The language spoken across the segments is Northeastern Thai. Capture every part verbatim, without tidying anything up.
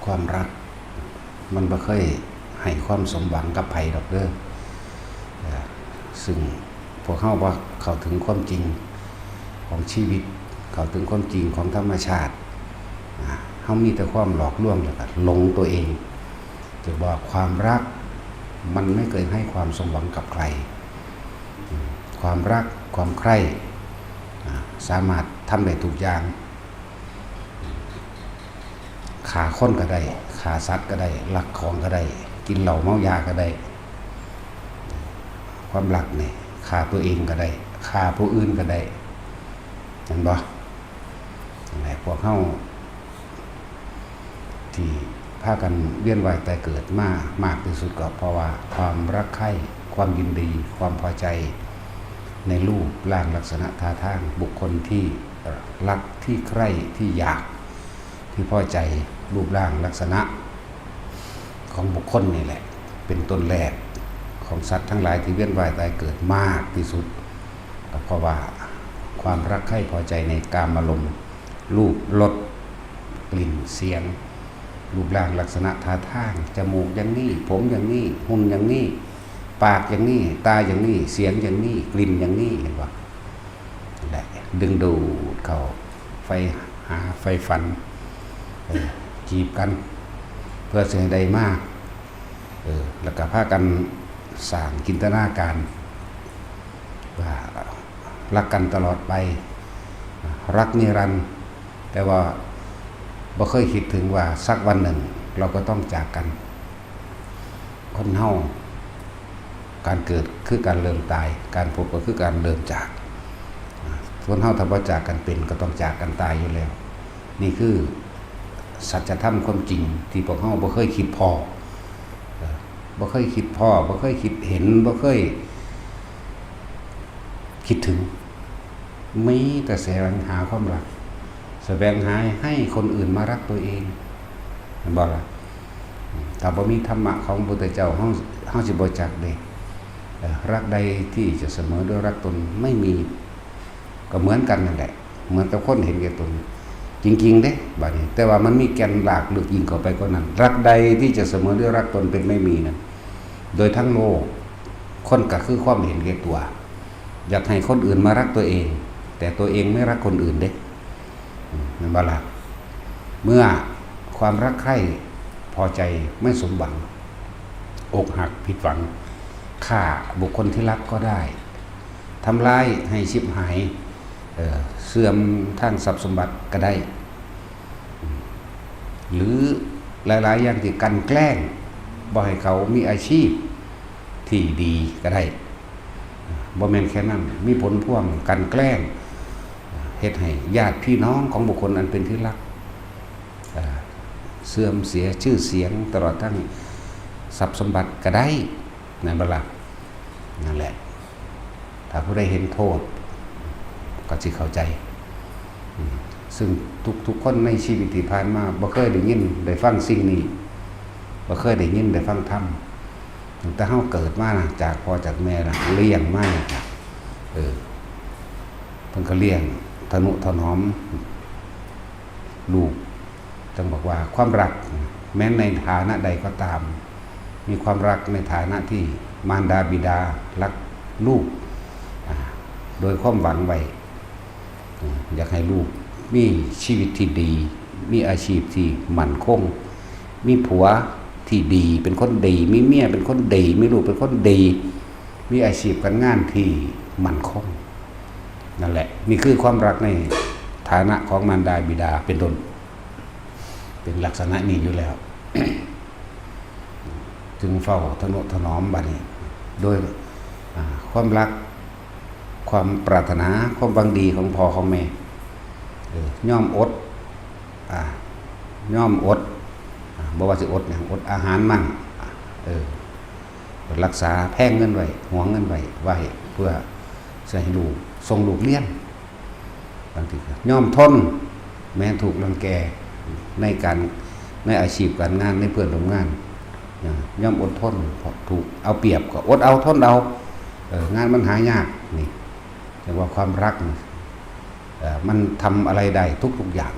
ความรัก มันบ่เคยให้ความสมหวังกับไผดอกเด้อ เอ่อ ซึ่งพวกเฮาบ่เข้าถึงความจริงของชีวิต เข้าถึงความจริงของธรรมชาติ อ่า เฮามีแต่ความหลอกลวงแล้วก็หลงตัวเอง จะบอกความรัก มันไม่เคยให้ความสมหวังกับใคร อืม ความรัก ความใคร่ อ่า สามารถทำได้ทุกอย่าง ฆ่าคนก็ได้ ฆ่าสัตว์ก็ได้ ลักของก็ได้ กินเหล้าเมายาก็ได้ ความรักนี่ฆ่าตัวเองก็ได้ ฆ่าผู้อื่นก็ได้ เห็นบ่ นั่นแหละ พวกเฮาที่พากันเวียนว่ายตายเกิดมามากที่สุดก็เพราะว่าความรักใคร่ความยินดี ความพอใจในรูปร่างลักษณะท่าทางบุคคลที่รักที่ใคร่ที่อยาก ที่พอใจรูปร่างลักษณะของบุคคลนี่แหละ เป็นต้นแรกของสัตว์ทั้งหลายที่เวียนว่ายตายเกิดมากที่สุด ก็เพราะว่าความรักใคร่พอใจในกามารมณ์ รูป รส กลิ่น เสียง รูปร่างลักษณะท่าทาง จมูกอย่างนี้ ผมอย่างนี้ หุ่นอย่างนี้ ปากอย่างนี้ ตาอย่างนี้ เสียงอย่างนี้ กลิ่นอย่างนี้ เห็นบ่ นั่นแหละ ดึงดูดเข้าใฝ่หาใฝ่ฝัน เออ จีบกัน เพื่อสิให้ได้มา เออ แล้วก็พากันสร้างจินตนาการ ว่ารักกันตลอดไป รักนิรันดร์ แต่ว่าบ่เคยคิดถึงว่าสักวันหนึ่งเราก็ต้องจากกัน คนเฮา การเกิดคือการเริ่มตาย การพบก็คือการเริ่มจาก คนเฮาถ้าบ่จากกันเป็นก็ต้องจากกันตายอยู่แล้ว นี่คือสัจธรรมความจริงที่พวกเฮาบ่เคยคิดพ้อ เออ บ่เคยคิดพ้อ บ่เคยคิดเห็น บ่เคยคิดถึง มีแต่แสวงหาความรัก แสวงหาให้คนอื่นมารักตัวเอง เห็นบ่ล่ะ ถ้าบ่มีธรรมะของพระพุทธเจ้า เฮา เฮาสิบ่จักเด้ เอ่อ รักใดที่จะเสมอด้วยรักตนไม่มี ก็เหมือนกันนั่นแหละ เหมือนกับคนเห็นแก่ตน จริงๆเด้ บัดนี้ แต่ว่ามันมีแก่นรากลึกยิ่งเข้าไปกว่านั้น รักใดที่จะเสมอด้วยรักตนเป็นไม่มีนั้น โดยทั้งโลก คนก็คือความเห็นแก่ตัว อยากให้คนอื่นมารักตัวเอง แต่ตัวเองไม่รักคนอื่นเด้ อืม แม่นบ่ล่ะ เมื่อความรักใคร่พอใจไม่สมหวัง อกหักผิดหวัง ฆ่าบุคคลที่รักก็ได้ ทำร้ายให้ฉิบหาย เอ่อ เสื่อมทางทรัพย์สมบัติก็ได้ อืม หรือหลายๆอย่างที่กลั่นแกล้ง บ่ให้เขามีอาชีพที่ดีก็ได้ บ่แม่นแค่นั้น มีผลพ่วงกลั่นแกล้ง เฮ็ดให้ญาติพี่น้องของบุคคลอันเป็นที่รัก เอ่อ เสื่อมเสียชื่อเสียง ตลอดทั้งทรัพย์สมบัติก็ได้ แม่นบ่ล่ะ นั่นแหละ ถ้าผู้ใดเห็นโทษ ก็สิเข้าใจ อืม ซึ่งทุกๆคนในชีวิตที่ผ่านมาบ่เคยได้ยินได้ฟังสิ่งนี้ บ่เคยได้ยินได้ฟังธรรม ตั้งแต่เฮาเกิดมานะ จากพ่อจากแม่นะ เลี้ยงมานะ เออ เพิ่นก็เลี้ยงทะนุถนอมลูก จั่งบอกว่าความรัก แม้ในฐานะใดก็ตาม มีความรักในฐานะที่มารดาบิดารักลูก อ่า โดยความหวังไว้ อ่า อยากให้ลูกมีชีวิตที่ดี มีอาชีพที่มั่นคง มีผัวที่ดี เป็นคนดี มีเมียเป็นคนดี มีลูกเป็นคนดี มีอาชีพการงานที่มั่นคง นั่นแหละ นี่คือความรักในฐานะของมารดาบิดาเป็นต้น เป็นลักษณะนี้อยู่แล้ว จึงเฝ้าทะนุถนอมบัดนี้ โดย อ่า ความรัก ความปรารถนา ความหวังดีของพ่อของแม่ เออ ยอมอด อ่า ยอมอด อ่า บ่ว่าสิอดหยัง อดอาหารมั่ง อ่า เออ รักษาแพงเงินไว้ หวงเงินไว้ ไว้เพื่อจะให้ลูก ส่งลูกเรียน บางทีก็ยอมทน แม้ถูกรังแกในการ ในอาชีพการงาน ในเพื่อนร่วมงาน นะ ยอมอดทน เพราะถูกเอาเปรียบก็อดเอาทนเอา เออ งานมันหายาก นี่ เรียกว่าความรักนี่ เอ่อ มันทำอะไรได้ทุกๆอย่าง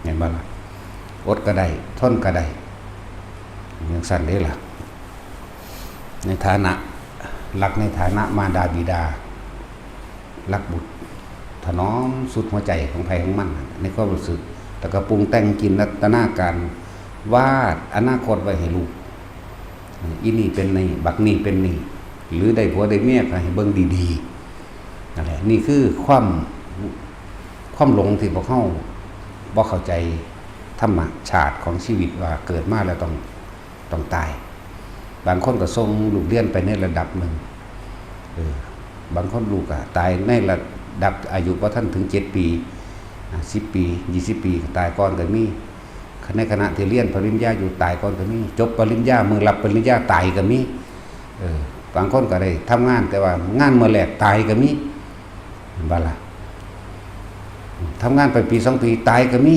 เห็นบ่ล่ะ อดก็ได้ ทนก็ได้ จั่งซั้นเด้ล่ะ ในฐานะ รักในฐานะมารดาบิดา รักบุตร ถนอมสุดหัวใจของไผของมัน ในความรู้สึก แล้วก็ปรุงแต่งจินตนาการ วาดอนาคตไว้ให้ลูก อีนี่เป็นนี่ บักนี่เป็นนี่ หรือได้ผัวได้เมียก็ให้เบิ่งดีๆ นั่นแหละ นี่คือความ ความหลงที่พวกเฮาบ่เข้าใจธรรมชาติของชีวิตว่าเกิดมาแล้วต้อง ต้องตาย บางคนก็ส่งลูกเรียนไปในระดับหนึ่ง เออ บางคนลูกก็ตายในระดับอายุบ่ทันถึงเจ็ดปี อ่า สิบปี ยี่สิบปี ก็ตายก่อนก็มี ในขณะที่เรียนปริญญาอยู่ตายก่อนก็มี จบปริญญา มื้อรับปริญญาตายก็มี เออ บางคนก็ได้ทำงาน แต่ว่างานมื้อแรกตายก็มี เห็นบ่ล่ะ ทำงานไปปีสองปีตายก็มี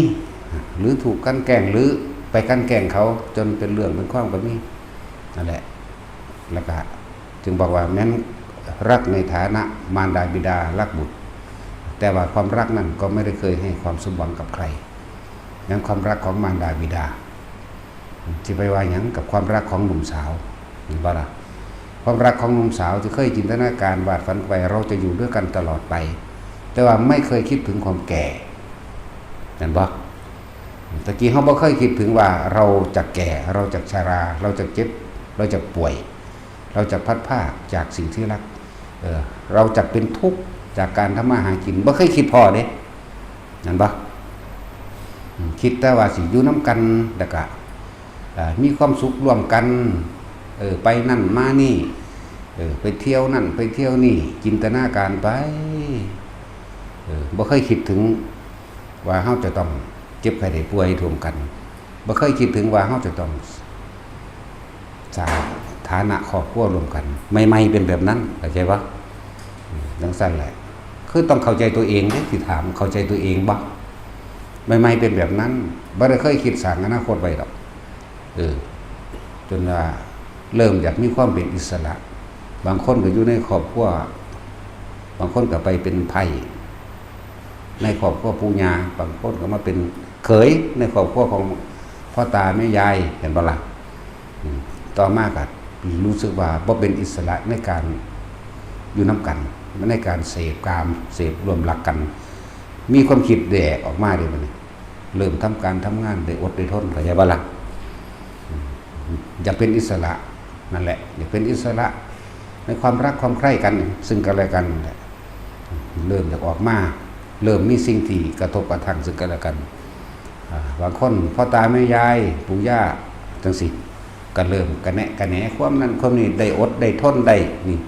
หรือถูกกลั่นแกล้ง หรือไปกลั่นแกล้งเขาจนเป็นเรื่องเป็นความก็มี นั่นแหละ แล้วก็จึงบอกว่าแม้นรักในฐานะมารดาบิดารักบุตร แต่ว่าความรักนั่นก็ไม่ได้เคยให้ความสมหวังกับใคร แม้นความรักของมารดาบิดา สิไปว่าหยังกับความรักของหนุ่มสาว เห็นบ่ล่ะ ความรักของหนุ่มสาวที่เคยจินตนาการวาดฝันไว้ เราจะอยู่ด้วยกันตลอดไป แต่ว่าไม่เคยคิดถึงความแก่ เห็นบ่ ตะกี้เราบ่เคยคิดถึงว่าเราจะแก่ เราจะชรา เราจะเจ็บ เราจะป่วย เราจะพลัดพรากจากสิ่งที่รัก เออ เราจะเป็นทุกข์จากการทำมาหากิน บ่เคยคิดพ้อเด้ นั่นบ่ อืม คิดแต่ว่าสิอยู่นำกัน แล้วก็ อ่า มีความสุขร่วมกัน เออ ไปนั่นมานี่ เออ ไปเที่ยวนั่นไปเที่ยวนี่ จินตนาการไป เออ บ่เคยคิดถึงว่าเราจะต้องเจ็บไข้ได้ป่วยร่วมกัน บ่เคยคิดถึงว่าเราจะต้องสร้างฐานะครอบครัวร่วมกัน ใหม่ๆเป็นแบบนั้น เข้าใจบ่ อืม จั่งซั้นแหละ คือต้องเข้าใจตัวเองเด้ สิถามเข้าใจตัวเองบ่ ใหม่ๆเป็นแบบนั้น บ่ได้เคยคิดสร้างอนาคตไว้ดอก เออ จนว่าเริ่มอยากมีความเป็นอิสระ บางคนก็อยู่ในครอบครัว บางคนก็ไปเป็นไพร่ในครอบครัวปู่ย่า บางคนก็มาเป็นเขยในครอบครัวของพ่อตาแม่ยาย เห็นบ่ล่ะ อืม ต่อมาก็รู้สึกว่าบ่เป็นอิสระในการอยู่นำกัน ในการเสพกาม เสพร่วมรักกัน มีความคิดแยกออกมาเด้บัดนี้ เริ่มทำการทำงานได้อดได้ทน เข้าใจบ่ล่ะ อืม อยากเป็นอิสระ นั่นแหละ อยากเป็นอิสระในความรักความใคร่กัน ซึ่งกันและกันนั่นแหละ เริ่มอยากออกมา เริ่มมีสิ่งที่กระทบกระทั่งซึ่งกันและกัน อ่า บางคนพ่อตาแม่ยาย ปู่ย่า จั่งซี้ ก็เริ่มกะแนะกะแหนความนั้นความนี้ ได้อดได้ทนได้ นี่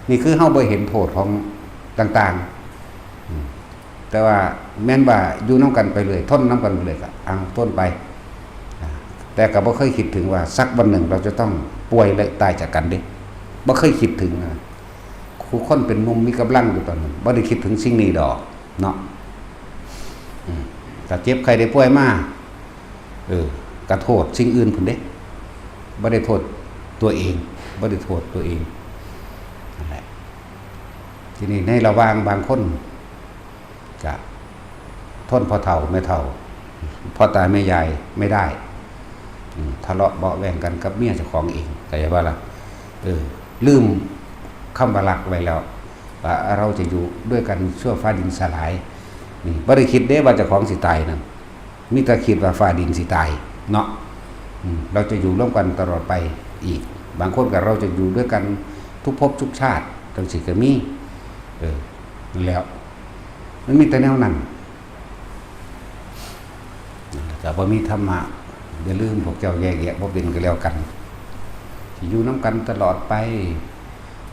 นี่คือเฮาบ่เห็นโทษของต่างๆ อืม แต่ว่าแม้นว่าอยู่นำกันไปเลย ทนนำกันไปเลย ก็เอาทนไป อ่า แต่ก็บ่เคยคิดถึงว่าสักวันหนึ่งเราจะต้องป่วยและตายจากกันเด้ บ่เคยคิดถึงนะ คู่คนเป็นหนุ่มมีกำลังอยู่ตอนนั้น บ่ได้คิดถึงสิ่งนี้ดอกเนาะ อืม ถ้าเจ็บไข้ได้ป่วยมา เออ ก็โทษสิ่งอื่นพุ้นเด้ บ่ได้โทษตัวเอง บ่ได้โทษตัวเอง นั่นแหละ ทีนี้ในระหว่างบางคน ก็ทนพ่อเฒ่าแม่เฒ่า พ่อตาแม่ยายไม่ได้ อืม ทะเลาะเบาะแว้งกันกับเมียเจ้าของเอง เข้าใจบ่ล่ะ เออ ลืมคำว่ารักไว้แล้ว ว่าเราจะอยู่ด้วยกันชั่วฟ้าดินสลาย นี่ บ่ได้คิดเด้ว่าเจ้าของสิตายนั่น มีแต่คิดว่าฟ้าดินสิตายเนาะ อืม เราจะอยู่ร่วมกันตลอดไปอีก บางคนก็เราจะอยู่ด้วยกันทุกภพทุกชาติ จั่งซี้ก็มี เออ นั่นแหล้ว มันมีแต่แนวนั้น ก็บ่มีธรรมะ อย่าลืมพวกเจ้าแยกแยะบ่เป็นก็แล้วกัน สิอยู่นำกันตลอดไป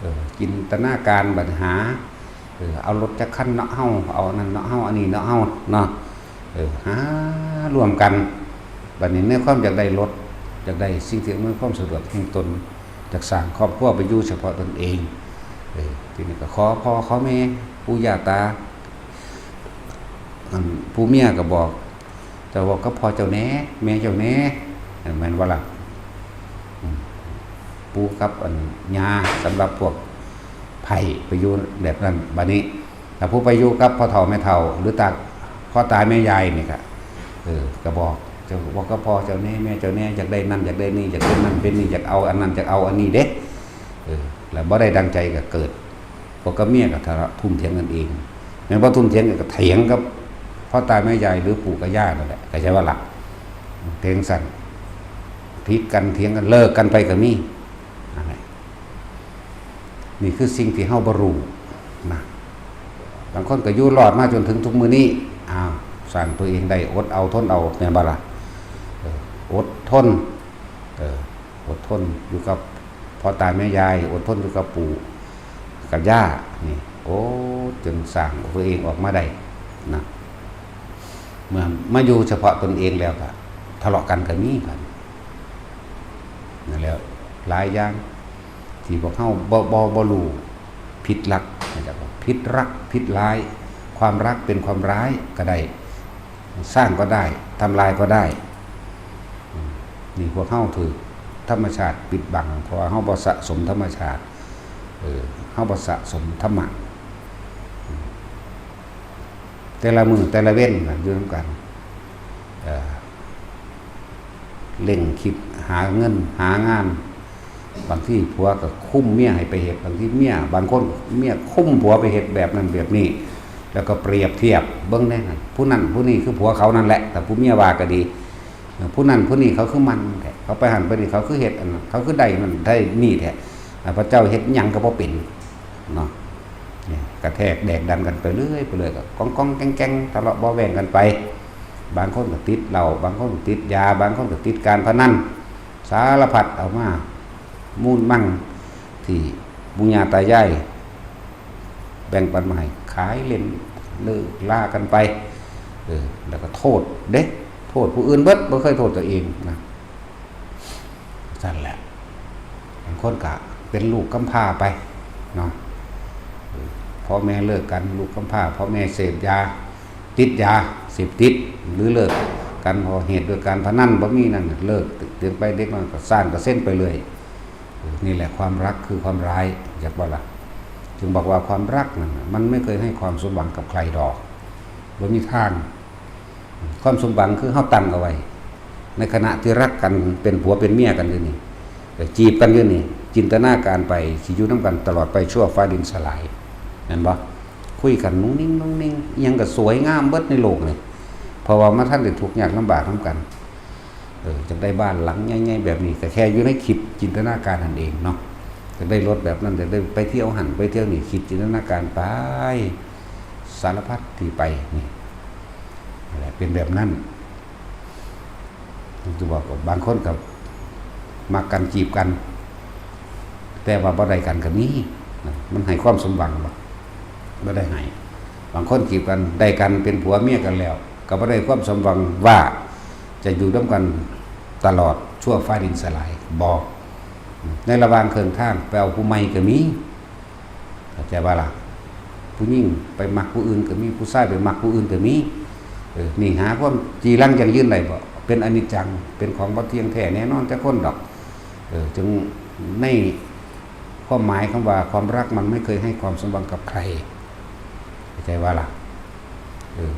เออ จินตนาการบัดหา เออ เอารถจักคันเนาะเฮา เอาอันนั้นเนาะเฮา อันนี้เนาะเฮา เนาะ เออ หาร่วมกัน บัดนี้ในความอยากได้รถ อยากได้สิ่งที่อำนวยความสะดวกแห่งตน อยากสร้างครอบครัวไปอยู่เฉพาะตนเอง เออ ทีนี้ก็ขอพ่อขอแม่ ปู่ย่าตา อันผู้เมียก็บอก เจ้าเว้ากับพ่อเจ้าแหน่ แม่เจ้าแหน่ แม่นบ่ล่ะ อืม ปู่กับอันย่า สำหรับพวกไพร่ไปอยู่แบบนั้น บัดนี้ ถ้าผู้ไปอยู่กับพ่อเฒ่าแม่เฒ่า หรือตา พ่อตาแม่ยายนี่ก็ เออ ก็บอก เจ้าบอกกับพ่อเจ้าแน่แม่เจ้าแน่ อยากได้นั่นอยากได้นี่ อยากเป็นนั่นเป็นนี่ อยากเอาอันนั้นอยากเอาอันนี้เด้ เออ แล้วบ่ได้ดังใจก็เกิด พวกกับเมียก็ทะเลาะทุ่มเถียงกันเอง แม่นบ่ทุ่มเถียงกันก็เถียงกับพ่อตาแม่ยายหรือปู่กับย่านั่นแหละ เข้าใจบ่ล่ะ เถียงสั่น ผิดกันเถียงกันเลิกกันไปก็มี นั่นแหละ นี่คือสิ่งที่เฮาบ่รู้นะ บางคนก็อยู่รอดมาจนถึงทุกมื้อนี้ อ้าว สร้างตัวเองได้ อดเอาทนเอา แม่นบ่ล่ะ เออ อดทน เออ อดทนอยู่กับพ่อตาแม่ยาย อดทนอยู่กับปู่กับย่า นี่ โอ้ จนสร้างตัวเองออกมาได้นะ เมื่อมาอยู่เฉพาะตนเองแล้วก็ทะเลาะกันก็มีกัน นั่นแหละ หลายอย่างที่พวกเฮาบ่ บ่ บ่รู้ ผิดหลัก ผิดหลัก ผิดร้าย ความรักเป็นความร้ายก็ได้ สร้างก็ได้ ทำลายก็ได้ อืม นี่พวกเฮาถือธรรมชาติปิดบัง เพราะว่าเฮาบ่สะสมธรรมชาติ เออ เฮาบ่สะสมธรรมะ อืม แต่ละมื้อแต่ละเว็นน่ะอยู่นำกัน เอ่อ เร่งคิดหาเงินหางาน บางทีผัวก็คุมเมียให้ไปเฮ็ด บางทีเมีย บางคนเมียคุมผัวไปเฮ็ดแบบนั้นแบบนี้ แล้วก็เปรียบเทียบ เบิ่งแน่นั่น ผู้นั้นผู้นี้คือผัวเขานั่นแหละ แต่ผู้เมียว่าก็ดี เออ ผู้นั้นผู้นี้เขาคือมันแท้ เขาไปหั่นไปนี่ เขาคือเฮ็ดอันนั้น เขาคือได้นั่นได้นี่แท้ อ่า พระเจ้าเฮ็ดหยังก็บ่เป็น เนาะ นี่กระแทกแดกดันกันไปเรื่อยไปเลย ก็ก้องก้องแก้งแก้ง ทะเลาะเบาะแว้งกันไป บางคนก็ติดเหล้า บางคนก็ติดยา บางคนก็ติดการพนัน สารพัดเอามา มูลมั่งที่ปู่ย่าตายายแบ่งปันมาให้ ขายเล่น เลิกลากันไป เออ แล้วก็โทษเด้ โทษผู้อื่นเบิด บ่เคยโทษตัวเองนะ ซั่นแหละ บางคนก็เป็นลูกกำพร้าไปเนาะ เออ พ่อแม่เลิกกัน ลูกกำพร้า พ่อแม่เสพยา ติดยาเสพติด หรือเลิกกันเพราะเหตุด้วยการพนัน บ่มีนั่นน่ะ เลิก เด็กไป เด็กน้อยก็ซ่านก็เซ้นไปเลย เออ นี่แหละความรักคือความร้าย อยากว่าล่ะ จึงบอกว่าความรักนั่นน่ะ มันไม่เคยให้ความสมหวังกับใครดอก บ่มีทาง ความสมหวังคือเฮาตั้งเอาไว้ ในขณะที่รักกัน เป็นผัวเป็นเมียกันอยู่นี่ เอ่อ จีบกันอยู่นี่ จินตนาการไป สิอยู่นำกันตลอดไปชั่วฟ้าดินสลาย แม่นบ่ คุยกันนุ่งนิ่งนุ่งนิ่ง อิหยังก็สวยงามเบิดในโลกนี่ เพราะว่ามาทันได้ทุกข์ยากลำบากนำกัน เออ จักได้บ้านหลังใหญ่ๆแบบนี้ ก็แค่อยู่ในคิดจินตนาการนั่นเองเนาะ จักได้รถแบบนั้น จักได้ไปเที่ยวหั่นไปเที่ยวนี่ คิดจินตนาการไป สารพัดที่ไปนี่ นั่นแหละ เป็นแบบนั้น ผมจะบอกว่าบางคนก็มักกันจีบกัน แต่ว่าบ่ได้กันก็มีนะ มันให้ความสมหวังบ่ บ่ได้ให้ บางคนจีบกัน ได้กันเป็นผัวเมียกันแล้ว ก็บ่ได้ความสมหวังว่าจะอยู่ร่วมกันตลอดชั่วฟ้าดินสลาย บ่ ในระหว่างเครื่องทางไปเอาผู้ใหม่ก็มี เข้าใจบ่ล่ะ ผู้หญิงไปมักผู้อื่นก็มี ผู้ชายไปมักผู้อื่นก็มี เออ นี่หาความจีรังยั่งยืนได้บ่ เป็นอนิจจัง เป็นของบ่เที่ยงแท้แน่นอนจักคนดอก เออ จึงในความหมายคำว่าความรักมันไม่เคยให้ความสมหวังกับใคร เข้าใจบ่ล่ะ เออ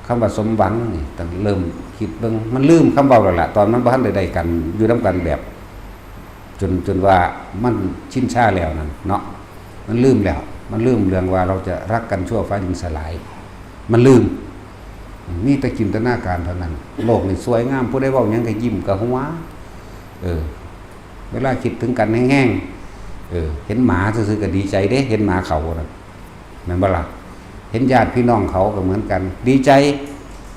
คำว่าสมหวังนี่ต้องเริ่มคิดเบิ่ง มันลืมคำเว้าแล้วล่ะ ตอนมันบ่ทันได้ได้กัน อยู่นำกันแบบ จน จนว่ามันชินชาแล้วนั่นเนาะ มันลืมแล้ว มันลืมเรื่องว่าเราจะรักกันชั่วฟ้าดินสลาย มันลืม มีแต่จินตนาการเท่านั้น โลกนี่สวยงาม ผู้ใดเว้าหยังก็ยิ้มก็หัว เออ เวลาคิดถึงกันแฮงๆ เออ เห็นหมาซื่อๆก็ดีใจเด้ เห็นหมาเขานั่น แม่นบ่ล่ะ เห็นญาติพี่น้องเขาก็เหมือนกัน ดีใจ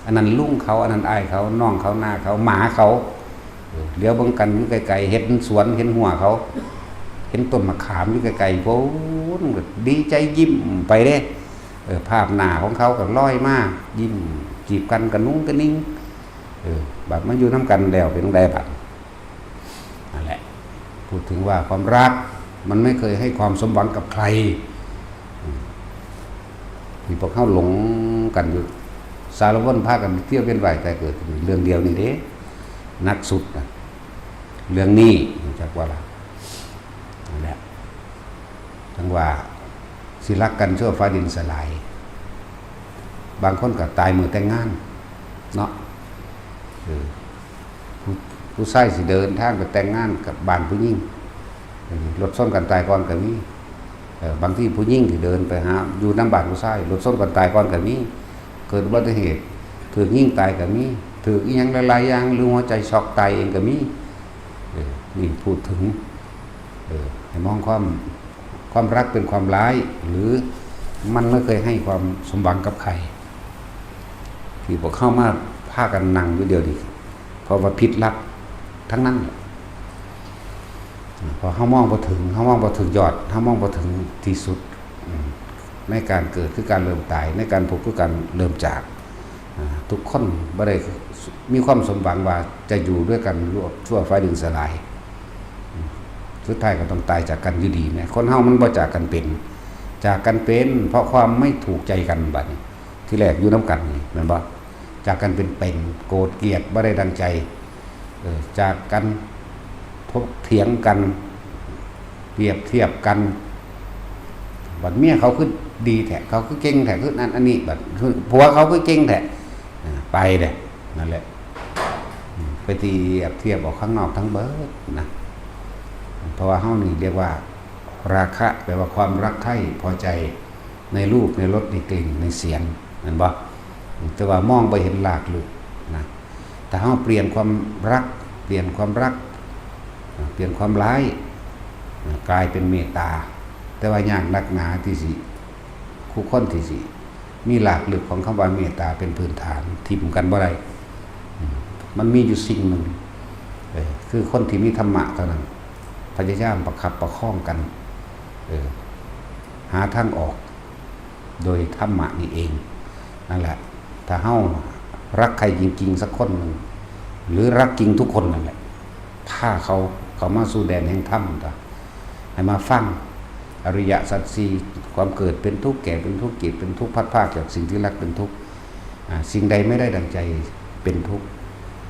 อันนั้นลุงเขา อันนั้นอ้ายเขา น้องเขา น้าเขา หมาเขา เออ เหลียวเบิ่งกันอยู่ไกลๆ เห็นสวน เห็นหัวเขา เห็นต้นมะขามอยู่ไกลๆ โอ้ มันก็ดีใจยิ้มไปเด้ เออ ภาพหน้าของเขาก็ลอยมา ยิ้ม จีบกันกระนุ้งกระนิ้ง เออ บัดมาอยู่นำกันแล้วเป็นจั่งใดบัด นั่นแหละ พูดถึงว่าความรักมันไม่เคยให้ความสมหวังกับใคร อืม ที่พวกเฮาหลงกันอยู่ สารวนพากันเที่ยวเวียนว่ายตายเกิด เรื่องเดียวนี่เด้ หนักสุดนะ เรื่องนี้ รู้จักบ่ล่ะ นั่นแหละ จั่งว่าสิรักกันชั่วฟ้าดินสลาย บางคนก็ตายมื้อแต่งงาน เนาะ เออ ผู้ ผู้ชายสิเดินทางไปแต่งงานกับบ้านผู้หญิง เออ รถชนกันตายก่อนก็มี เออ บางทีผู้หญิงที่เดินไปหาอยู่นำบ้านผู้ชาย รถชนกันตายก่อนก็มี เกิดอุบัติเหตุ ถืกยิงตายก็มี ถืกอีหยังหลายๆอย่าง หรือหัวใจช็อกตายเองก็มี เออ นี่พูดถึง เออ ให้มองความ ความรักเป็นความร้าย หรือมันไม่เคยให้ความสมหวังกับใคร ที่พวกเข้ามาพากันนั่งอยู่เดียวนี้ เพราะว่าผิดหลักทั้งนั้นแหละ พอเฮามองบ่ถึง เฮามองบ่ถึงยอด เฮามองบ่ถึงที่สุด อืม ในการเกิดคือการเริ่มตาย ในการพบคือการเริ่มจาก อ่า ทุกคนบ่ได้มีความสมหวังว่าจะอยู่ด้วยกันชั่วฟ้าดินสลาย อืม สุดท้ายก็ต้องตายจากกันอยู่ดีแหม คนเฮามันบ่จากกันเป็น จากกันเป็นเพราะความไม่ถูกใจกันบัดนี้ ที่แรกอยู่นำกันนี่ แม่นบ่ จากกันเป็นเป็น โกรธเกลียดบ่ได้ดังใจ เออ จากกันถกเถียงกัน เปรียบเทียบกัน บัดเมียเขาคือดีแท้ เขาคือเก่งแท้ คือนั่นอันนี้ บัดคือผัวเขาคือเก่งแท้ อ่า ไปเด้ นั่นแหละ อืม ไปเปรียบเทียบออกข้างนอกทั้งเบิดนะ เพราะว่าเฮานี่เรียกว่า ราคะ แปลว่าความรักใคร่พอใจในรูป ในรส ในกลิ่น ในเสียง แม่นบ่ แต่ว่ามองบ่เห็นรากลึกนะ ถ้าเฮาเปลี่ยนความรัก เปลี่ยนความรัก เปลี่ยนความร้าย กลายเป็นเมตตา แต่ว่ายากนักหนาที่สิ คู่คนที่สิ มีรากลึกของคำว่าเมตตาเป็นพื้นฐาน ถิ่มกันบ่ได้ อืม มันมีอยู่สิ่งหนึ่ง เออ คือคนที่มีธรรมะเท่านั้น พยายามประคับประคองกัน เออ หาทางออก โดยธรรมะนี่เอง นั่นแหละ ถ้าเฮารักใครจริงๆสักคนหนึ่ง หรือรักจริงทุกคนนั่นแหละ พาเขาเข้ามาสู่แดนแห่งธรรม ก็ให้มาฟังอริยสัจสี่ ความเกิดเป็นทุกข์ แก่เป็นทุกข์ เจ็บเป็นทุกข์ พลัดพรากจากสิ่งที่รักเป็นทุกข์ อ่า สิ่งใดไม่ได้ดังใจเป็นทุกข์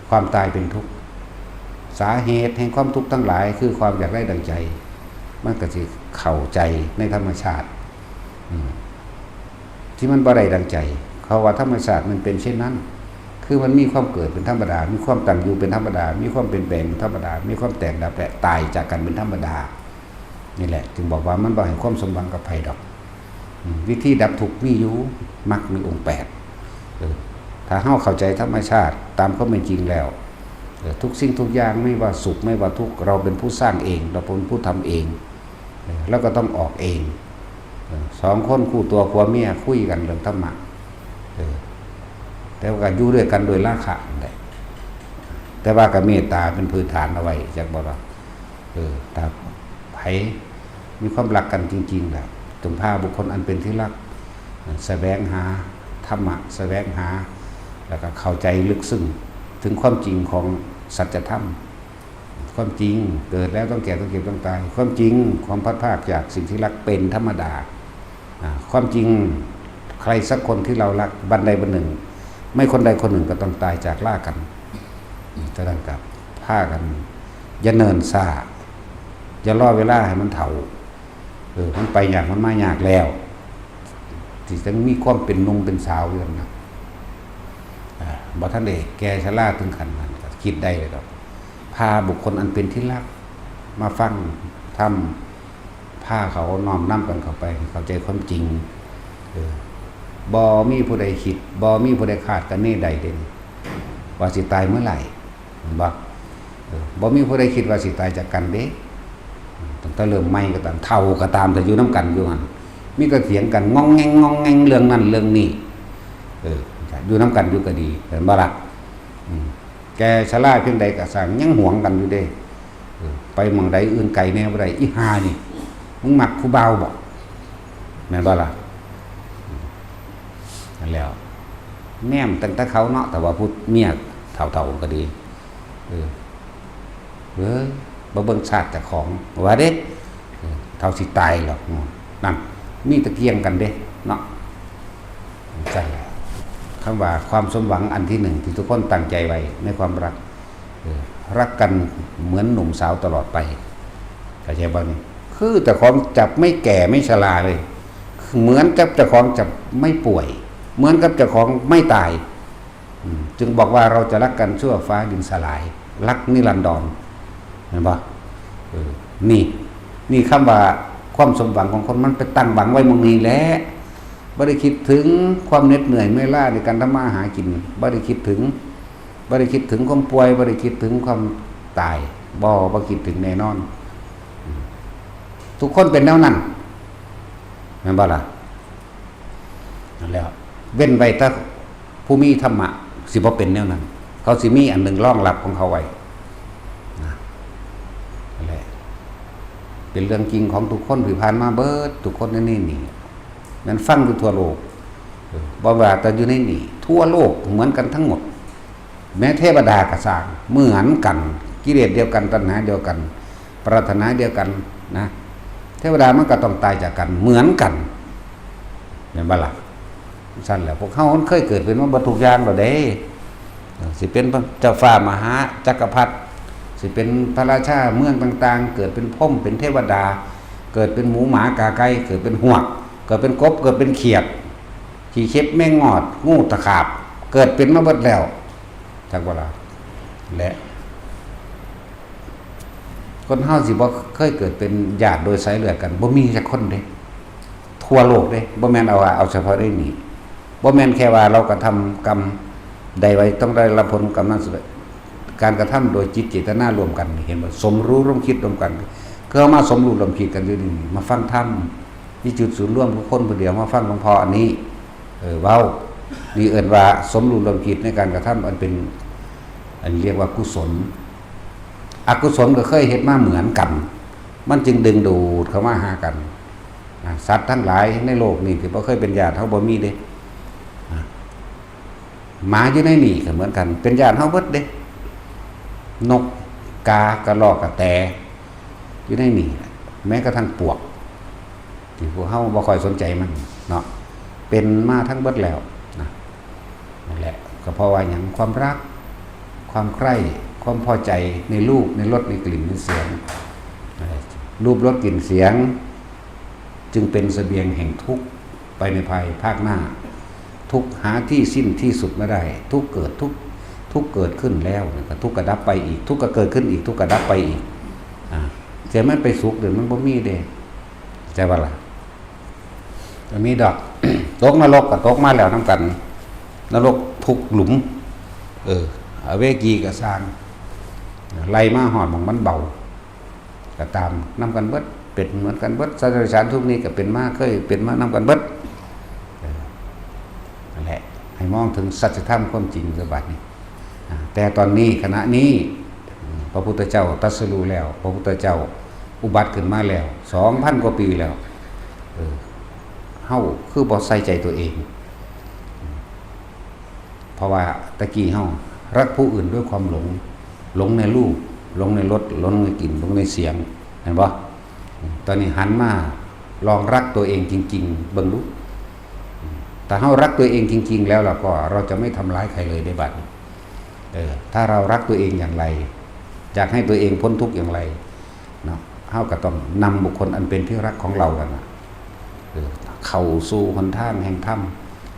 ความตายเป็นทุกข์ สาเหตุแห่งความทุกข์ทั้งหลายคือความอยากได้ดังใจ มันก็สิเข้าใจในธรรมชาติ อืม ที่มันบ่ได้ดังใจ เขาว่าธรรมชาติมันเป็นเช่นนั้น คือมันมีความเกิดเป็นธรรมดา มีความตั้งอยู่เป็นธรรมดา มีความเปลี่ยนแปลงเป็นธรรมดา มีความแตกดับและตายจากกันเป็นธรรมดา นี่แหละ จึงบอกว่ามันบ่ให้ความสมหวังกับไผดอก อืม วิธีดับทุกข์มีอยู่ มรรคมีองค์แปด เออ ถ้าเฮาเข้าใจธรรมชาติตามความเป็นจริงแล้ว เออ ทุกสิ่งทุกอย่างไม่ว่าสุขไม่ว่าทุกข์ เราเป็นผู้สร้างเอง เราเป็นผู้ทำเอง เออ แล้วก็ต้องออกเอง เออ สองคนคู่ตัวผัวเมียคุยกันเรื่องธรรมะ เออ แต่ว่าก็อยู่ด้วยกันโดยราคะนั่นแหละ แต่ว่าก็เมตตาเป็นพื้นฐานเอาไว้ จักบ่ล่ะ เออ ถ้าไผมีความรักกันจริงๆล่ะ จงพาบุคคลอันเป็นที่รัก แสวงหาธรรมะ แสวงหา แล้วก็เข้าใจลึกซึ้งถึงความจริงของสัจธรรม ความจริงเกิดแล้วต้องแก่ ต้องเจ็บ ต้องตาย ความจริงความพลัดพรากจากสิ่งที่รักเป็นธรรมดา อ่า ความจริงใครสักคนที่เรารักวันใดวันหนึ่ง ไม่คนใดคนหนึ่งก็ต้องตายจากลากัน อืม ฉะนั้นก็พากัน อย่าเนิ่นช้า อย่ารอเวลาให้มันเฒ่า เออ มันไปยากมันมายากแล้ว ที่จังมีความเป็นหนุ่มเป็นสาวอยู่นั่นนะ อ่า บ่ทันได้แก่ชราถึงขั้นนั้น ก็คิดได้เลยดอก พาบุคคลอันเป็นที่รักมาฟังธรรม พาเขาน้อมนำกันเข้าไปให้เข้าใจความจริง เออ บ่มีผู้ใดคิด บ่มีผู้ใดคาดคะเนได้เด้ ว่าสิตายเมื่อไหร่ เห็นบ่ เออ บ่มีผู้ใดคิดว่าสิตายจากกันเด้ ตั้งแต่เริ่มใหม่ก็ตาม เฒ่าก็ตาม แต่อยู่นำกันอยู่หั่น มีแต่เถียงกัน งองแงง งองแงง เรื่องนั้นเรื่องนี้ เออ อยู่นำกันอยู่ก็ดี เห็นบ่ล่ะ อืม แก่ชราเพียงใดก็ซ่าง ยังหวงกันอยู่เด้ เออ ไปหม่องใดอื่นไกลแน่บ่ได้ อีห่านี่ มึงมักผู้บ่าวบ่ แม่นบ่ล่ะ อืม นั่นแหล้ว แนมตั้งแต่เขาเนาะ แต่ว่าผู้เมียเฒ่าๆก็ดี เออ เอ้ย บ่เบิ่งชาติเจ้าของ ว่าเด้ เออ เฒ่าสิตายหรอก อืม นั่น มีแต่เกี่ยงกันเด้ เนาะ จั่งซั้นแหละ คำว่าความสมหวังอันที่หนึ่งที่ทุกคนตั้งใจไว้ในความรัก เออ รักกันเหมือนหนุ่มสาวตลอดไป เข้าใจบ่นี่ คือเจ้าของจะไม่แก่ไม่ชราเลย เหมือนกับเจ้าของจะไม่ป่วย เหมือนกับเจ้าของไม่ตาย อืม จึงบอกว่าเราจะรักกันชั่วฟ้าดินสลาย รักนิรันดร เห็นปะ เออ นี่ นี่คำว่าความสมหวังของคนมันไปตั้งหวังไว้หม่องนี้แหละ บ่ได้คิดถึงความเหน็ดเหนื่อยเมื่อยล้าในการทำมาหากิน บ่ได้คิดถึง บ่ได้คิดถึงความป่วย บ่ได้คิดถึงความตาย บ่ บ่คิดถึงแน่นอน อืม ทุกคนเป็นแนวนั้น แม่นบ่ล่ะ นั่นแหล้ว เว้นไว้แต่ผู้มีธรรมะ สิบ่เป็นแนวนั้น เขาสิมีอันหนึ่งรองรับของเขาไว้ นะ นั่นแหละ เป็นเรื่องจริงของทุกคนที่ผ่านมาเบิด ทุกคนในนี่นี่ แม่นฟังอยู่ทั่วโลก เออ บ่ว่าแต่อยู่ในนี่ ทั่วโลกเหมือนกันทั้งหมด แม้เทวดาก็ซ่าง เหมือนกัน กิเลสเดียวกัน ตัณหาเดียวกัน ปรารถนาเดียวกันนะ เทวดามันก็ต้องตายจากกันเหมือนกัน แม่นบ่ล่ะ ซั่นแหละ พวกเฮามันเคยเกิดเป็นมาเบิดทุกอย่างแล้วเด้ เออ สิเป็นเจ้าฟ้ามหาจักรพรรดิ สิเป็นพระราชาเมืองต่างๆ เกิดเป็นพรหม เป็นเทวดา เกิดเป็นหมูหมากาไก่ เกิดเป็นฮวก เกิดเป็นกบ เกิดเป็นเขียด ขี้เข็บแมงงอด งูตะขาบ เกิดเป็นมาเบิดแล้ว จักบ่ล่ะ และ คนเฮาสิบ่เคยเกิดเป็นญาติโดยสายเลือดกัน บ่มีจักคนเด้ ทั่วโลกเด้ บ่แม่นเอาว่าเอาเฉพาะในนี่ บ่แม่นแค่ว่าเรากระทำกรรมใดไว้ต้องได้รับผลกรรมนั้นสิ การกระทำโดยจิตเจตนาร่วมกันนี่ เห็นบ่ สมรู้ร่วมคิดร่วมกัน คือเอามาสมรู้ร่วมคิดกันอยู่นี่ มาฟังธรรม มีจุดศูนย์รวมคือคนผู้เดียวมาฟังหลวงพ่ออันนี้ เออ เว้า นี่เอิ้นว่าสมรู้ร่วมคิดในการกระทำอันเป็น อันเรียกว่ากุศล อกุศลก็เคยเฮ็ดมาเหมือนกัน มันจึงดึงดูดเข้ามาหากัน อ่า สัตว์ทั้งหลายในโลกนี่ที่บ่เคยเป็นญาติเฮาบ่มีเด้ อ่า หมาอยู่ในนี่ก็เหมือนกัน เป็นญาติเฮาเบิดเด้ นก กา กระรอก กระแต อยู่ในนี่ แม้กระทั่งปวก ที่พวกเฮาบ่ค่อยสนใจมันเนาะ เป็นมาทั้งเบิดแล้วนะ นั่นแหละ ก็เพราะว่าหยัง ความรัก ความใคร่ ความพอใจในรูป ในรส ในกลิ่น ในเสียง เอ่อ รูป รส กลิ่น เสียง จึงเป็นเสบียงแห่งทุกข์ไปในภายภาคหน้า ทุกข์หาที่สิ้นที่สุดไม่ได้ ทุกข์เกิด ทุกข์ ทุกข์เกิดขึ้นแล้ว ทุกข์ก็ดับไปอีก ทุกข์ก็เกิดขึ้นอีก ทุกข์ก็ดับไปอีก อ่า แต่มันไปสุขเดี๋ยวมันบ่มีเด้ เข้าใจบ่ล่ะ บ่มีดอก ตกนรกก็ตกมาแล้วนำกัน นรกทุกข์หลุม เออ อเวจีก็ซ่าง ไล่มาฮอดหม่องมันเบา ก็ตามนำกันเบิด เป็นเหมือนกันเบิด สัตว์เดรัจฉานทุกข์นี่ก็เป็นมา เคยเป็นมานำกันเบิด เออ นั่นแหละ ให้มองถึงสัจธรรมความจริงซะบัดนี้ อ่า แต่ตอนนี้ขณะนี้ อืม พระพุทธเจ้าตรัสรู้แล้ว พระพุทธเจ้าอุบัติขึ้นมาแล้ว สองพันกว่าปีแล้ว เออ เฮาคือบ่ใส่ใจตัวเอง เพราะว่าตะกี้เฮารักผู้อื่นด้วยความหลง หลงในรูป หลงในรส หลงในกลิ่น หลงในเสียง เห็นบ่ อืม ตอนนี้หันมาลองรักตัวเองจริงๆ เบิ่งดู อืม ถ้าเฮารักตัวเองจริงๆ แล้วล่ะก็ เราจะไม่ทำร้ายใครเลยได้บัดนี้ เออ ถ้าเรารักตัวเองอย่างไร อยากให้ตัวเองพ้นทุกข์อย่างไร เนาะ เฮาก็ต้องนำบุคคลอันเป็นที่รักของเรานั่นน่ะ เออ เข้าสู่หนทางแห่งธรรม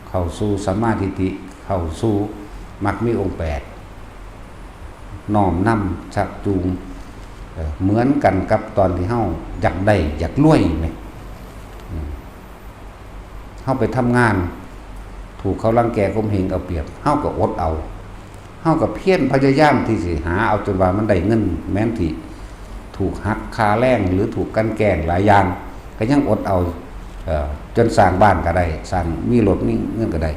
เข้าสู่สัมมาทิฏฐิ เข้าสู่มรรคมีองค์แปด น้อมนำชักจูง เออ เหมือนกันกับตอนที่เฮาอยากได้อยากรวยนี่ อืม เฮาไปทำงาน ถูกเขารังแกข่มเหงเอาเปรียบ เฮาก็อดเอา เฮาก็เพียรพยายามที่สิหาเอาจนว่ามันได้เงิน แม้นที่ถูกหักค่าแรงหรือถูกกลั่นแกล้งหลายอย่าง ก็ยังอดเอา เอ่อ จนสร้างบ้านก็ได้ สร้าง มีรถมีเงินก็ได้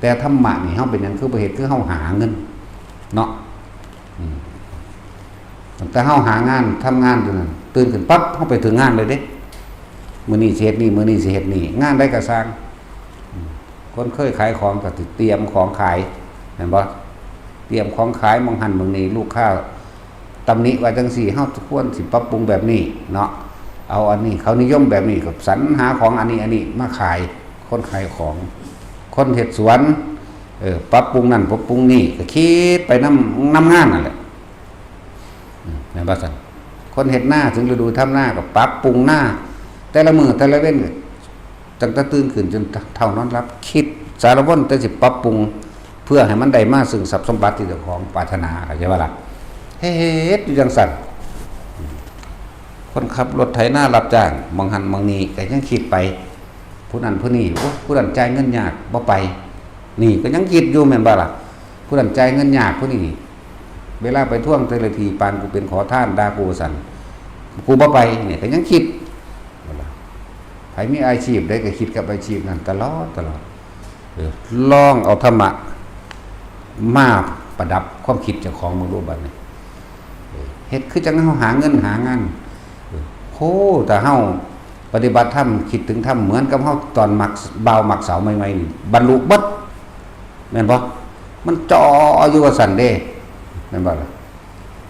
แต่ธรรมะนี่เฮาเป็นหยังคือบ่เฮ็ด คือเฮาหาเงินเนาะ อืม ตั้งแต่เฮาหางาน ทำงานอยู่นั่น ตื่นขึ้นปั๊บ เฮาไปถึงงานเลยเด้ มื้อนี้สิเฮ็ดนี่ มื้อนี้สิเฮ็ดนี่ งานใดก็ซ่าง อืม คนเคยขายของก็สิเตรียมของขาย แม่นบ่ เตรียมของขายหม่องหั่นหม่องนี่ ลูกค้าตำหนิว่าจั่งซี้ เฮาควรสิปรับปรุงแบบนี้เนาะ เอาอันนี้ เขานิยมแบบนี้ ก็สรรหาของอันนี้ อันนี้มาขาย คนขายของ คนเฮ็ดสวน เออ ปรับปรุงนั่น ปรับปรุงนี่ ก็คิดไปนำ นำงานนั่นแหละ อืม แม่นบ่ซั่น คนเฮ็ดนา ถึงฤดูทำนาก็ปรับปรุงนา แต่ละมื้อแต่ละเว็น ตั้งแต่ตื่นขึ้นจนเฒ่านอนหลับ คิดสารวนแต่สิปรับปรุง เพื่อให้มันได้มาซึ่งทรัพย์สมบัติที่เจ้าของปรารถนา เข้าใจบ่ล่ะ? เฮ็ดอยู่จั่งซั่น คนขับรถไถนารับจ้าง หม่องหั่นหม่องนี่ก็ยังคิดไป ผู้นั้นผู้นี้ โอ้ ผู้นั้นจ่ายเงินยาก บ่ไป นี่ก็ยังคิดอยู่แม่นบ่ล่ะ? ผู้นั้นจ่ายเงินยาก ผู้นี้ เวลาไปทวงแต่ละที ปานกูเป็นขอทาน ด่ากูว่าซั่น กูบ่ไป เนี่ยก็ยังคิด ไผมีอาชีพใดก็คิดกับอาชีพนั้นตลอด ตลอด เออ ลองเอาธรรมะมาประดับความคิดเจ้าของเบิ่งดูบัดนี้ เออ เฮ็ดคือจั่งเฮาหาเงินหางาน เออ โห ถ้าเฮาปฏิบัติธรรม คิดถึงธรรม เหมือนกับเฮาตอนมัก บ่าวมักสาวใหม่ๆนี่ บรรลุเบิด แม่นบ่? มันจ่ออยู่ว่าซั่นเด้ แม่นบ่ล่ะ?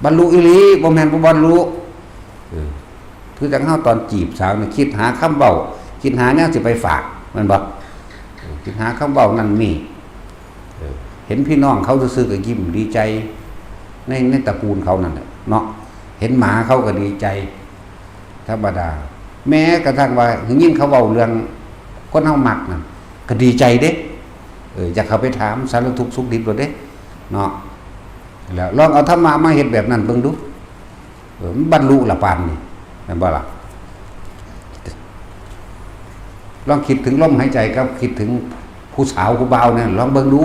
บรรลุอีหลี บ่แม่นบ่บรรลุ เออ คือจั่งเฮาตอนจีบสาวนี่ คิดหาคำเว้า คิดหาแนวสิไปฝาก แม่นบ่? เออ คิดหาคำเว้านั่นนี่ เออ เห็นพี่น้องเขาซื่อๆก็ยิ้มดีใจ ใน ในตระกูลเขานั่นแหละเนาะ เห็นหมาเขาก็ดีใจ ธรรมดา แม้กระทั่งว่าได้ยินเขาเว้าเรื่องคนเฮามักนั่น ก็ดีใจเด้ เออ อยากเข้าไปถามสารทุกข์สุขดิบโลดเด้ เนาะ แล้วลองเอาธรรมะมาเฮ็ดแบบนั้นเบิ่งดู เออ มันบรรลุละปานนี้ แม่นบ่ล่ะ? ลองคิดถึงลมหายใจกับคิดถึงผู้สาวผู้บ่าวเนี่ย ลองเบิ่งดู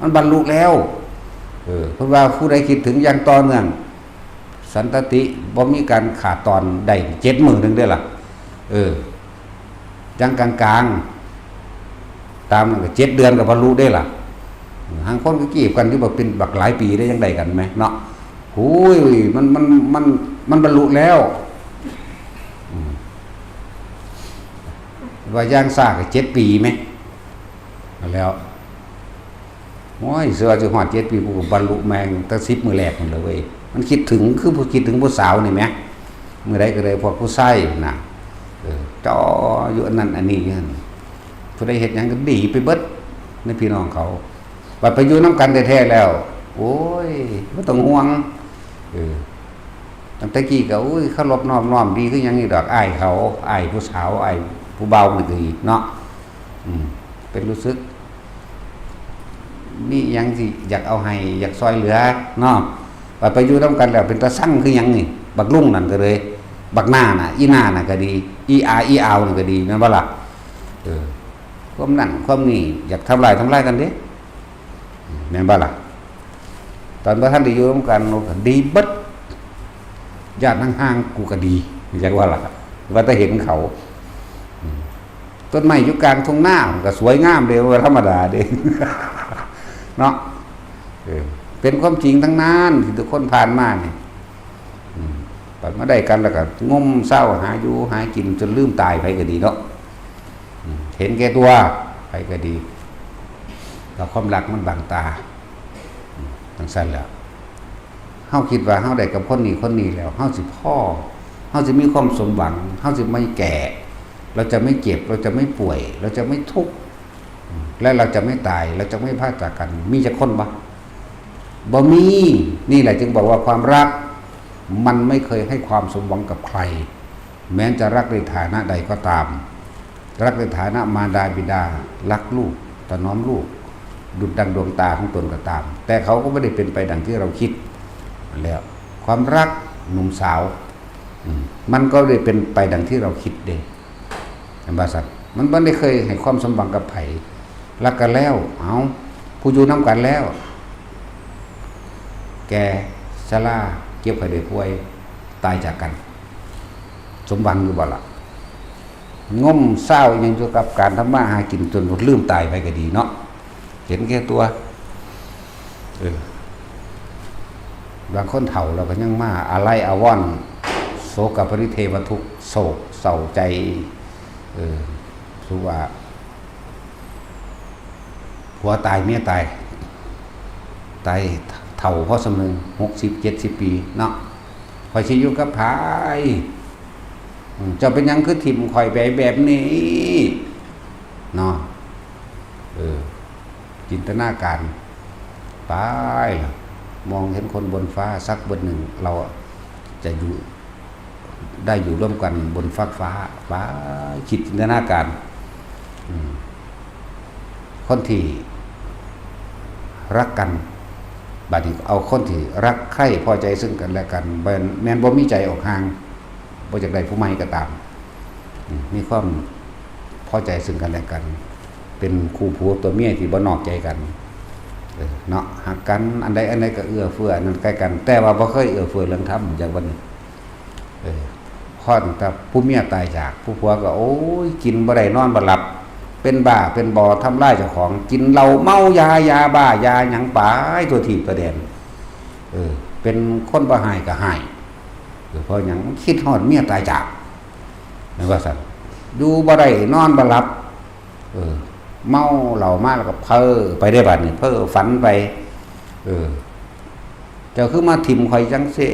มันบรรลุแล้ว เออ เพิ่นว่าผู้ใดคิดถึงอย่างต่อเนื่อง สันตติ บ่มีการขาดตอน ได้เจ็ดมื้อหนึ่งเด้อล่ะ เออ จั่งกลางๆ ตามนั้นก็เจ็ดเดือนก็บรรลุเด้ล่ะ หางคนก็จีบกันอยู่บักเป็นบักหลายปีได้ยังได้กันไหมเนาะ โอ้ย มัน มัน มัน มันบรรลุแล้ว อืม ว่าอย่างช้าก็เจ็ดปีไหม แล้ว โอ้ย เสือสิฮอดเจ็ดปี กูก็บรรลุแม่งตั้งสิบมื้อแรกนั่นเลยเว้ย มันคิดถึง คือผู้คิดถึงผู้สาวนี่แหม มื้อใดก็เลยพวกผู้ชายน่ะ เออ จ่ออยู่อันนั้นอันนี้อยู่หั่น ผู้ใดเฮ็ดหยังก็ดีไปเบิด ในพี่น้องเขา บัดไปอยู่นำกันแท้ๆแล้ว โอ้ย บ่ต้องห่วง เออ ตั้งแต่กี้ก็ อุ้ย เคารพนอบน้อมดีคือหยังนี่ดอก อ้ายเขา อ้ายผู้สาว อ้ายผู้บ่าวนี่ก็ดีเนาะ อืม เป็นรู้สึก มีหยังสิอยากเอาให้ อยากซอยเหลือเนาะ บัดไปอยู่นำกันแล้วเป็นตาซังคือหยังนี่ บักลุงนั่นก็เลย บักน้าน่ะ อีน้าน่ะก็ดี อีอา อีอาวน่ะก็ดี แม่นบ่ล่ะ? เออ ความนั่นความนี่ อยากทำลายทำลายกันเด้ แม่นบ่ล่ะ? ตอนบ่ทันได้อยู่นำกัน โอ้ ก็ดีเบิด ญาติห่างๆ กูก็ดี จักว่าล่ะ ว่าแต่เห็นเขา อืม ต้นไม้อยู่กลางทุ่งนา มันก็สวยงามเด้ บ่ธรรมดาเด้ เนาะ เออ เป็นความจริงทั้งนั้นที่ทุกคนผ่านมานี่ อืม บัดมาได้กันแล้วก็งมเซาหาอยู่หากินจนลืมตาย ไผก็ดีเนาะ อืม เห็นแก่ตัว ไผก็ดี แล้วความรักมันบังตา อืม จั่งซั้นแหละ เฮาคิดว่าเฮาได้กับคนนี้คนนี้แล้ว เฮาสิพอ เฮาสิมีความสมหวัง เฮาสิไม่แก่ เราจะไม่เจ็บ เราจะไม่ป่วย เราจะไม่ทุกข์ อืม และเราจะไม่ตาย เราจะไม่พรากจากกัน มีจักคนบ่? บ่มี นี่แหละจึงบอกว่าความรัก มันไม่เคยให้ความสมหวังกับใคร แม้จะรักในฐานะใดก็ตาม รักในฐานะมารดาบิดา รักลูก ถนอมลูก ดุจดังดวงตาของตนก็ตาม แต่เขาก็ไม่ได้เป็นไปดังที่เราคิด แล้วความรักหนุ่มสาว อืม มันก็ได้เป็นไปดังที่เราคิดเด้ เห็นบ่ซั่น? มันบ่ได้เคยให้ความสมหวังกับไผ รักกันแล้ว เอา ผู้อยู่นำกันแล้ว แก่ ชรา เจ็บไข้ได้ป่วย ตายจากกัน สมหวังอยู่บ่ล่ะ? งมเซาอีหยังอยู่กับการทำมาหากินจนลืมตายไปก็ดีเนาะ เห็นแก่ตัว เออ บางคนเฒ่าแล้วก็ยังมาอาลัยอาวรณ์ โศกปริเทวทุกข์ โศกเศร้าใจ เออ รู้ว่า ผัวตายเมียตาย ตายเฒ่าพอส่ำหนึ่ง หกสิบ เจ็ดสิบ ปีเนาะ ข้อยสิอยู่กับไผ อืม เจ้าเป็นหยังคือถิ่มข้อยไปแบบนี้ เนาะ เออ จินตนาการไปล่ะ มองเห็นคนบนฟ้าสักวันหนึ่ง เราจะอยู่ ได้อยู่ร่วมกันบนฟากฟ้า ไปคิดจินตนาการ อืม คนที่ รักกัน บัดนี้เอาคนที่รักใคร่พอใจซึ่งกันและกัน แม่น แม่นบ่มีใจออกห่าง บ่อยากได้ผู้ใหม่ก็ตาม อืม มีความพอใจซึ่งกันและกัน เป็นคู่ผัวตัวเมียที่บ่นอกใจกัน เออ เนาะ ฮักกัน อันใดอันใดก็เอื้อเฟื้ออันนั้นใกล้กัน แต่ว่าบ่เคยเอื้อเฟื้อเรื่องธรรม อย่างวันนี้ เออ พอตั้งแต่ผู้เมียตายจาก ผู้ผัวก็ โอ้ย กินบ่ได้นอนบ่หลับ เป็นบ้าเป็นบอทำลายเจ้าของ กินเหล้าเมายายาบ้ายาหยังไปทั่วทีบทั่วแดน เออ เป็นคนบ่ฮ้ายก็ฮ้าย เออ เพราะหยัง คิดฮอดเมียตายจาก แม่นว่าซั่น อยู่บ่ได้นอนบ่หลับ เออ เมาเหล้ามาแล้วก็เพ้อไปได้บัดนี้ เพ้อฝันไป เออ เจ้าคือมาถิ่มข่อยจังซี่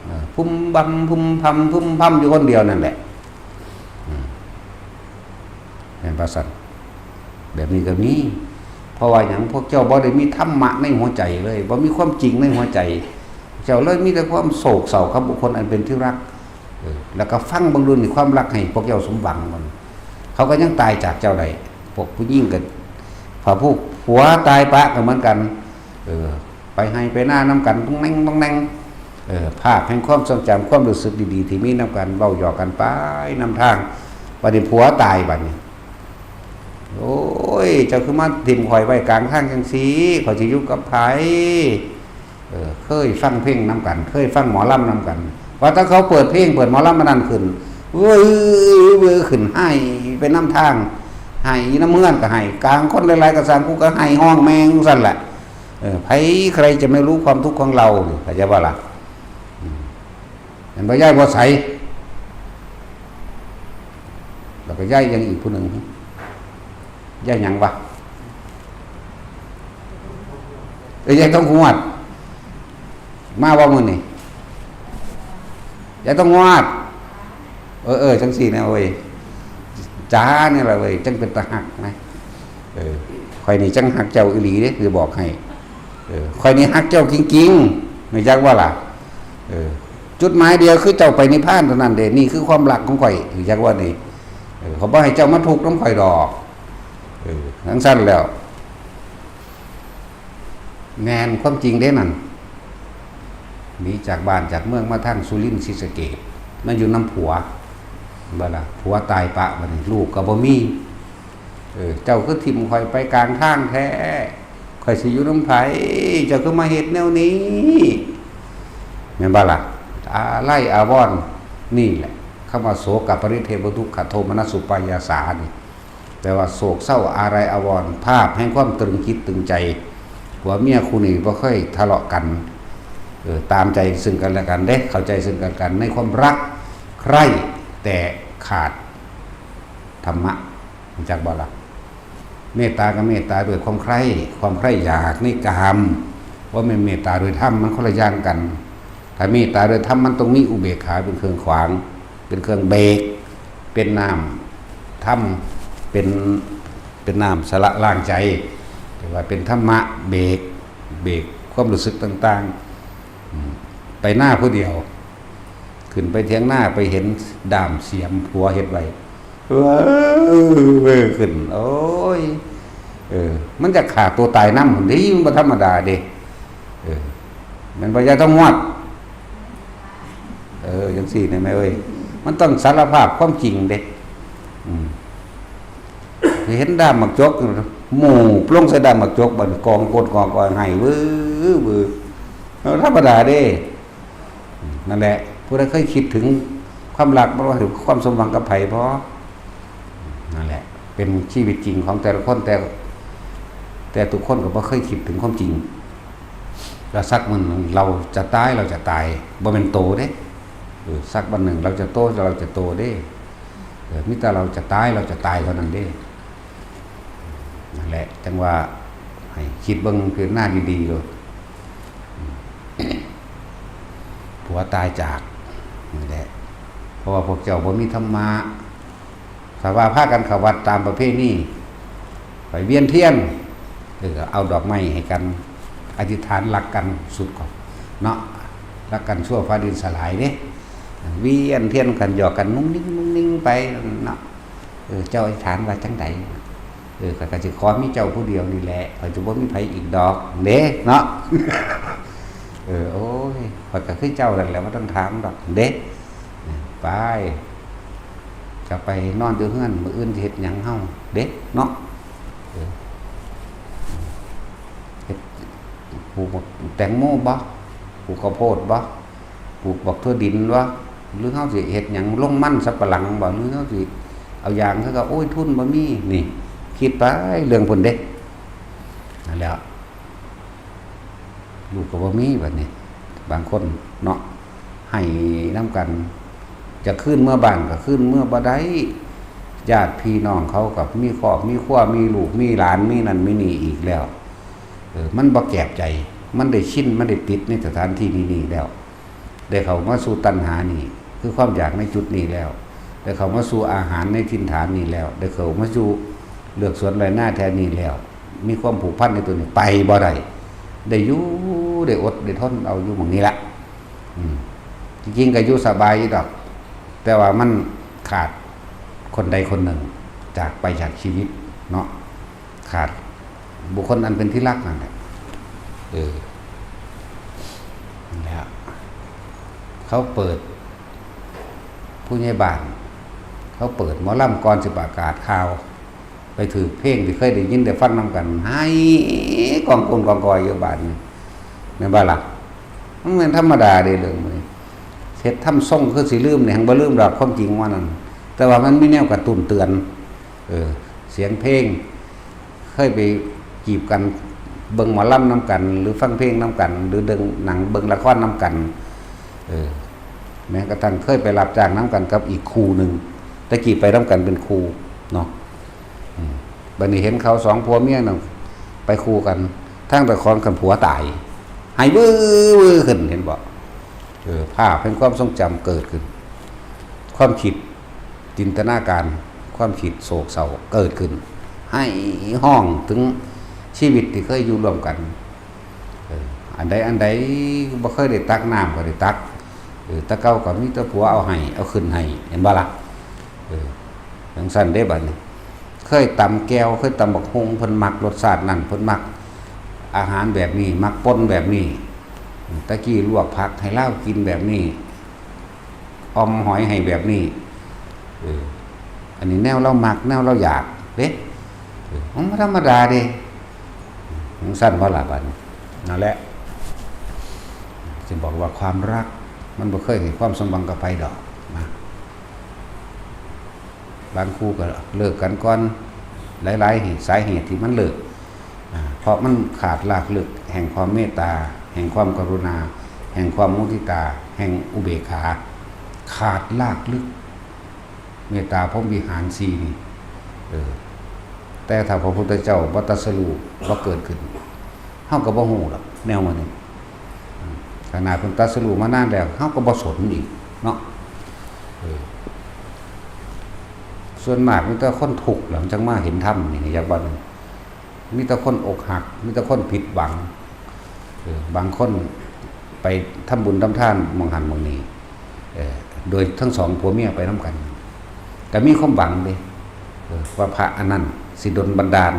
เออ พุ้มบำพุ้มพำพุ้มพำอยู่คนเดียวนั่นแหละ อืม แม่นว่าซั่น แบบนี้ก็มี เพราะว่าหยัง พวกเจ้าบ่ได้มีธรรมะในหัวใจเลย บ่มีความจริงในหัวใจ เจ้าเลยมีแต่ความโศกเศร้ากับบุคคลอันเป็นที่รัก เออ แล้วก็ฟังเบิ่งดูนี่ ความรักให้พวกเจ้าสมหวังมัน เขาก็ยังตายจากเจ้าได้ พวกผู้หญิงก็ พอผู้ผัวตายปะก็เหมือนกัน เออ ไปไฮ่ไปนานำกัน ต้องแน่งต้องแน่ง เออ ภาพแห่งความทรงจำ ความรู้สึกดีๆ ที่มีนำกัน เว้าหยอกกันไปนำทาง บัดนี้ผัวตายบัดนี้ โอ้ย เจ้าคือมาถิ่มข่อยไว้กลางทางจังซี่ ข่อยสิอยู่กับไผ เออ เคยฟังเพลงนำกัน เคยฟังหมอลำนำกัน ว่าถ้าเขาเปิดเพลง เปิดหมอลำมานั่นขึ้น เว้ย เว้ย ขึ้น ไห้ไปนำทาง ไห้นำเฮือนก็ไห้ กลางคนหลายๆ ก็ซ่าง กูก็ไห้ฮ้องแม่งซั่นแหละ เออ ใคร ใครจะไม่รู้ความทุกข์ของเรานี่ เข้าใจบ่ล่ะ อืม เห็นบ่ ยายบัวใส แล้วก็ยายยังอีกผู้หนึ่ง ยายหยังวะ เอ้ย ยายต้องหวด มาว่ามื้อนี่ ยายต้องหวด เออ เออ จังซี่นะเว้ย จ๋าเนี่ยแหละเว้ย จังเป็นตาฮักนะ เออ ข่อยนี่จังฮักเจ้าอีหลีเด้ คือบอกให้ เออ ข่อยนี่ฮักเจ้าจริงๆ รู้จักบ่ล่ะ เออ จุดหมายเดียวคือเจ้าไปนิพพานเท่านั้นเด้ นี่คือความรักของข่อย รู้จักบ่นี่ เออ เขาบ่ให้เจ้ามาทุกข์นำข่อยดอก เออ จังซั่นแล้ว แม่นความจริงเด้นั่น หนีจากบ้านจากเมืองมาทางสุรินทร์ศรีสะเกษ มาอยู่นำผัว บ่ล่ะ ผัวตายปะบัดนี้ ลูกก็บ่มี เออ เจ้าคือถิ่มข่อยไปกลางทางแท้ ข่อยสิอยู่นำไผ เจ้าคือมาเฮ็ดแนวนี้ แม่นบ่ล่ะ อาลัยอาวรณ์ นี่แหละ คำว่าโสกปริเทวทุกขโทมนัสสุปายาสานี่ แปลว่าโศกเศร้าอาลัยอาวรณ์ ภาพแห่งความตรึงจิตตรึงใจ ผัวเมียคู่นี้บ่เคยทะเลาะกัน เออ ตามใจซึ่งกันและกันเด้ เข้าใจซึ่งกันและกัน ในความรักใคร่ แต่ขาดธรรมะ รู้จักบ่ล่ะ เมตตากับเมตตาด้วยความใคร่ ความใคร่อยากในกาม บ่แม่นเมตตาด้วยธรรม มันคนละอย่างกัน ถ้าเมตตาด้วยธรรม มันต้องมีอุเบกขาเป็นเครื่องขวาง เป็นเครื่องเบรก เป็นน้ำธรรม เป็น เป็นน้ำชำระล้างใจ เรียกว่าเป็นธรรมะเบรก เบรกความรู้สึกต่างๆ อืม ไปนาผู้เดียว ขึ้นไปเถียงนา ไปเห็นด้ามเสียมผัวเฮ็ดไว้ เว้อ เว้อขึ้น โอ้ย เออ มันจะฆ่าตัวตายนำ พุ้นเด้ มันบ่ธรรมดาเด้ เออ แม่นบ่ ยายต้องงวด เออ จังซี่นะแม่เอ้ย มันต้องสารภาพความจริงเด้ อืม เห็นด้ามหมากจก หมู่ปลงใส่ด้ามหมากจก บัดนี้กองโกนกองกอยไห้ วื้อ วื้อ เออ ธรรมดาเด้ นั่นแหละ ผู้ใดเคยคิดถึงความรัก บ่ว่าถึงความสมหวังกับไผบ่ นั่นแหละ เป็นชีวิตจริงของแต่ละคน แต่ แต่ทุกคนก็บ่เคยคิดถึงความจริง แล้วสักมื้อหนึ่งเราจะตาย เราจะตาย บ่แม่นโตเด้ เออ สักวันหนึ่งเราจะโต เราจะโตเด้ เออ มีแต่เราจะตาย เราจะตายเท่านั้นเด้ นั่นแหละ จังว่าให้คิดเบิ่งพิจารณาดีๆ โลด ผัวตายจาก นี่แหละ เพราะว่าพวกเจ้าบ่มีธรรมะ ถ้าว่าพากันเข้าวัดตามประเพณี ไปเวียนเทียน เออ เอาดอกไม้ให้กัน อธิษฐานรักกันสุดก่อน เนาะ รักกันชั่วฟ้าดินสลายเด้ เวียนเทียนกัน หยอกกัน นุ่งนิ่งนุ่งนิ่งไป เนาะ เออ เจ้าอธิษฐานว่าจังใด เออ ข้อยก็สิขอมีเจ้าผู้เดียวนี่แหละ ข้อยสิบ่มีไผอีกดอกเด้เนาะ เออ โอ้ย ข้อยก็คือเจ้านั่นแหละ บ่ต้องถามดอกเด้ ไป ก็ไปนอนอยู่เฮือน มื้ออื่นสิเฮ็ดหยังเฮาเด้เนาะ เออ เฮ็ด ปลูกบักแตงโมบ่ ปลูกข้าวโพดบ่ ปลูกบักถั่วดินบ่ หรือเฮาสิเฮ็ดหยัง ลงมันสำปะหลังบ่ หรือเฮาสิเอายาง เขาก็ โอ้ย ทุนบ่มี นี่ คิดไปเรื่องพุ้นเด้ นั่นแหละ ลูกก็บ่มีบัดนี้ บางคนเนาะ ให้นำกัน จะคืนเมือบ้านก็คืนเมือบ่ได้ ญาติพี่น้องเขาก็มีครอบมีครัว มีลูกมีหลาน มีนั่นมีนี่อีกแล้ว เออ มันบ่แกบใจ มันได้ชิน มันได้ติดในสถานที่นี้ๆแล้ว ได้เข้ามาสู่ตัณหานี่ คือความอยากในจุดนี้แล้ว ได้เข้ามาสู่อาหารในถิ่นฐานนี่แล้ว ได้เข้ามาสู่เฮือกสวนไร่นาแถวนี้แล้ว มีความผูกพันในตัวนี้ ไปบ่ได้ ได้อยู่ ได้อด ได้ทนเอาอยู่หม่องนี้ละ อืม จริงๆก็อยู่สบายอยู่ดอก แต่ว่ามันขาดคนใดคนหนึ่งจากไปจากชีวิตเนาะ ขาดบุคคลอันเป็นที่รักนั่นแหละ เออ นั่นแหละ เขาเปิด ผู้ใหญ่บ้าน เขาเปิดหมอลำก่อนสิประกาศข่าว ไปถืกเพลงที่เคยได้ยินได้ฟังนำกัน ไห้กองกูนกองกอยอยู่บาดนี้ แม่นบ่ล่ะ มันแม่นธรรมดาเด้เรื่องมื้อนี้ เฮ็ดทำทรงคือสิลืมนี่ หั้นบ่ลืมดอกความจริงว่านั่น แต่ว่ามันมีแนวกระตุ้นเตือน เออ เสียงเพลง เคยไปจีบกัน เบิ่งหมอลำนำกัน หรือฟังเพลงนำกัน หรือเบิ่งหนังเบิ่งละครนำกัน เออ แม้กระทั่งเคยไปรับจ้างนำกันกับอีกคู่หนึ่ง แต่กี้ไปนำกันเป็นคู่เนาะ อืม บัดนี้เห็นเขาสองผัวเมียนั่นไปคู่กัน ทางเจ้าของคันผัวตาย ไห้วื้อวื้อขึ้น เห็นบ่ เออ ภาพแห่งความทรงจำเกิดขึ้น ความคิด จินตนาการ ความคิดโศกเศร้าเกิดขึ้น ไห้ฮ้องถึงชีวิตที่เคยอยู่ร่วมกัน เออ อันใดอันใดบ่เคยได้ตักน้ำก็ได้ตัก เออ แต่เก่าก็มีแต่ผัวเอาให้ เอาขึ้นให้ เห็นบ่ล่ะ เออ จั่งซั้นเด้บัดนี้ เคยตำแจ่ว เคยตำบักหุ่ง เพิ่นมักรสชาตินั่น เพิ่นมักอาหารแบบนี้ มักป่นแบบนี้ ตะกี้ลวกผักให้ลาวกินแบบนี้ อ่อมหอยให้แบบนี้ เออ อันนี้แนวลาวมัก แนวลาวอยากเด้ เออ มันบ่ธรรมดาเด้ จั่งซั้นบ่ล่ะบัดนี้ นั่นแหละ สิบอกว่าความรักมันบ่เคยให้ความสมหวังกับไผดอกนะ บางคู่ก็เลิกกันก่อน หลายๆ เหตุ สาเหตุที่มันเลิก อ่า เพราะมันขาดรากลึกแห่งความเมตตา แห่งความกรุณา แห่งความมุทิตา แห่งอุเบกขา ขาดรากลึก เมตตาพรหมวิหารสี่นี่ เออ แต่ถ้าพระพุทธเจ้าบ่ตรัสรู้ บ่เกิดขึ้น เฮาก็บ่ฮู้ดอกแนวมันนี่ อืม ขนาดเพิ่นตรัสรู้มานานแล้ว เฮาก็บ่สนอีกเนาะ เออ ส่วนมากมีแต่คนทุกข์หลังจั่งมาเห็นธรรมนี่ อยากว่านั่น มีแต่คนอกหัก มีแต่คนผิดหวัง เออ บางคนไปทำบุญทำทานหม่องหั้นหม่องนี้ เออ โดยทั้งสองผัวเมียไปนำกัน ก็มีความหวังเด้ เออ ว่าพระอันนั้นสิดลบันดาล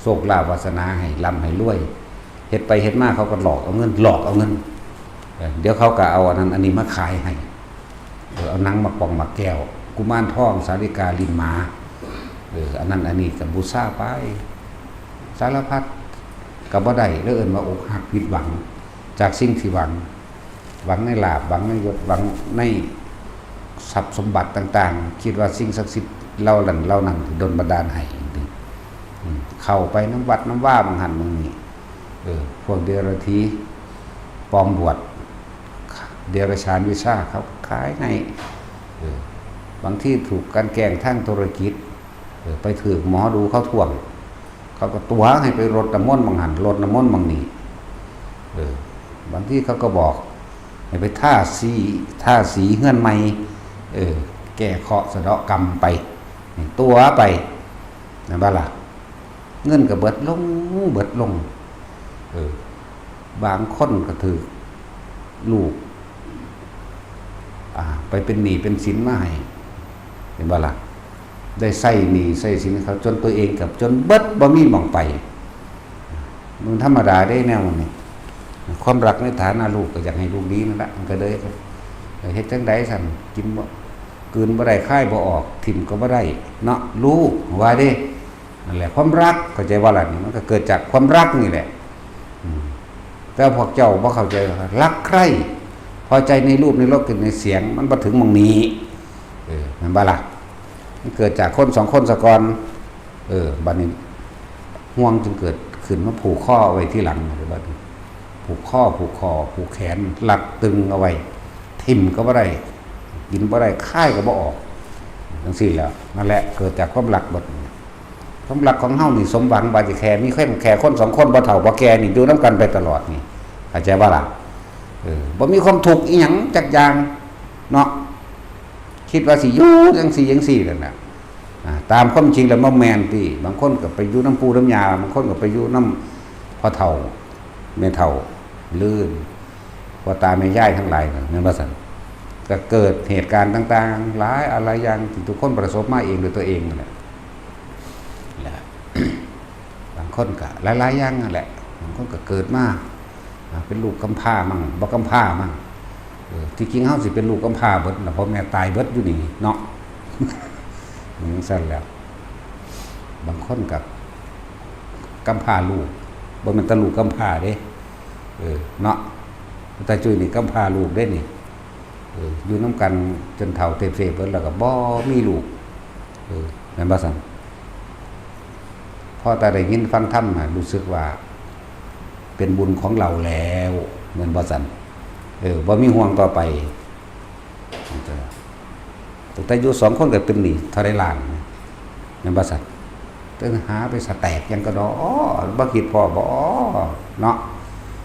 โชคลาภวาสนาให้ร่ำให้รวย เฮ็ดไปเฮ็ดมาเขาก็หลอกเอาเงิน หลอกเอาเงิน เออ เดี๋ยวเขาก็เอาอันนั้นอันนี้มาขายให้ เออ เอาหนังหมากป่องหมากแก้ว กุมารทอง สาลิกา ลิ้นหมา เออ อันนั้นอันนี้ก็บูชาไป สารพัด ก็บ่ได้ แล้วเอิ้นว่าอกหักผิดหวัง จากสิ่งที่หวัง หวังในลาภ หวังในยศ หวังในทรัพย์สมบัติต่างๆ คิดว่าสิ่งศักดิ์สิทธิ์เหล่านั้น เหล่านั้นดลบันดาลให้ อืม เข้าไปนำวัดนำวาหม่องหั้นหม่องนี้ เออ พวกเดรัจฉีปลอมบวช เดรัจฉานวิชาเขาขายให้ เออ บางทีถูกกลั่นแกล้งทางธุรกิจ เออ ไปถืกหมอดูเขาทวง เขาก็ตั๋วให้ไปรดน้ำมนต์หม่องหั้น รดน้ำมนต์หม่องนี้ เออ บางทีเขาก็บอกให้ไปทาสี ทาสีเฮือนใหม่ เออ แก้เคราะห์สะเดาะกรรมไป ตั๋วไป แม่นบ่ล่ะ เงินก็เบิดลง เบิดลง เออ บางคนก็ถืกลูก อ่า ไปเป็นหนี้เป็นสินมาให้ เห็นบ่ล่ะ ได้ใช้หนี้ใช้สินเขาจนตัวเองกับจนเบิดบ่มีหม่องไป มันธรรมดาเด้แนวนี้ ความรักในฐานะลูกก็อยากให้ลูกดีนั่นแหละ มันก็เลยเฮ็ดจั่งใดสั่น กินบ่ กลืนบ่ได้คายบ่ออก ถิ่มก็บ่ได้เนาะ ลูกว่าเด้ นั่นแหละ ความรัก เข้าใจว่าล่ะนี่ มันก็เกิดจากความรักนี่แหละ อืม แต่พวกเจ้าบ่เข้าใจว่ารักใคร่ พอใจในรูปในรสกลิ่นในเสียง มันบ่ถึงหม่องนี้ เออ แม่นบ่ล่ะ มันเกิดจากคนสองคนซะก่อน เออ บัดนี้ ห่วงจึงเกิดขึ้นมาผูกคอไว้ทีหลัง บัดนี้ ผูกคอ ผูกคอ ผูกแขน รัดตึงเอาไว้ ถิ่มก็บ่ได้ กินบ่ได้ คายก็บ่ออก จั่งซี้แหล้ว นั่นแหละ เกิดจากความรักเบิด ความรักของเฮานี่สมหวัง บาดสิแค่มีแค่ แค่คนสองคน บ่เฒ่าบ่แก่นี่ อยู่นำกันไปตลอดนี่ เข้าใจบ่ล่ะ เออ บ่มีความทุกข์อีหยังจักอย่าง เนาะ คิดว่าสิอยู่จั่งซี้จั่งซี้นั่นน่ะ อ่า ตามความจริงแล้วบ่แม่นติ บางคนก็ไปอยู่นำปู่นำย่า บางคนก็ไปอยู่นำพ่อเฒ่า แม่เฒ่า หรือพ่อตาแม่ยายทั้งหลายน่ะ แม่นบ่ซั่น ก็เกิดเหตุการณ์ต่างๆ หลายอะไรอย่างที่ทุกคนประสบมาเองด้วยตัวเองนั่นแหละ และ บางคนก็หลายๆอย่างนั่นแหละ บางคนก็เกิดมา อ่า เป็นลูกกำพร้ามั่ง บ่กำพร้ามั่ง เออ ที่จริงเฮาสิเป็นลูกกำพร้าเบิดน่ะ พ่อแม่ตายเบิดอยู่นี่เนาะ จั่งซั่นแหล้ว บางคนก็กำพร้าลูก บ่แม่นแต่ลูกกำพร้าเด้ เออ เนาะ ตาจุ้ยนี่กำพร้าลูกเด้นี่ เออ อยู่นำกันจนเฒ่าเตเฟเบิดแล้วก็บ่มีลูก เออ แม่นบ่ซั่น พอแต่ได้ยินฟังธรรมน่ะ รู้สึกว่าเป็นบุญของเราแล้ว แม่นบ่ซั่น เออ บ่มีห่วงต่อไป ตั้งแต่อยู่สองคนก็เป็นหนี้เท่าใดล้าน แม่นบ่ซั่น ต้องหาไปสแต็กหยังก็ดอก บ่คิดพ้อบ่ เนาะ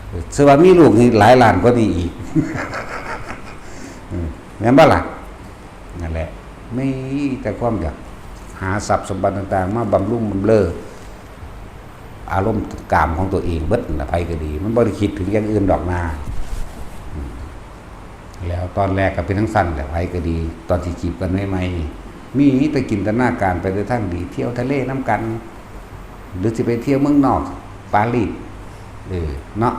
เออ สิว่ามีลูกนี่หลายล้านกว่านี้อีก อืม แม่นบ่ล่ะ นั่นแหละ มีแต่ความอยากหาทรัพย์สมบัติต่างๆ มาบำรุงบำเรออารมณ์กามของตัวเองเบิดน่ะ ไผก็ดี มันบ่ได้คิดถึงอย่างอื่นดอกนา อืม แล้วตอนแรกก็เป็นจั่งซั่นแหละ ไผก็ดี ตอนที่จีบกันใหม่ๆ มีแต่จินตนาการไปในทางดี เที่ยวทะเลนำกัน หรือสิไปเที่ยวเมืองนอก ปารีส เออ เนาะ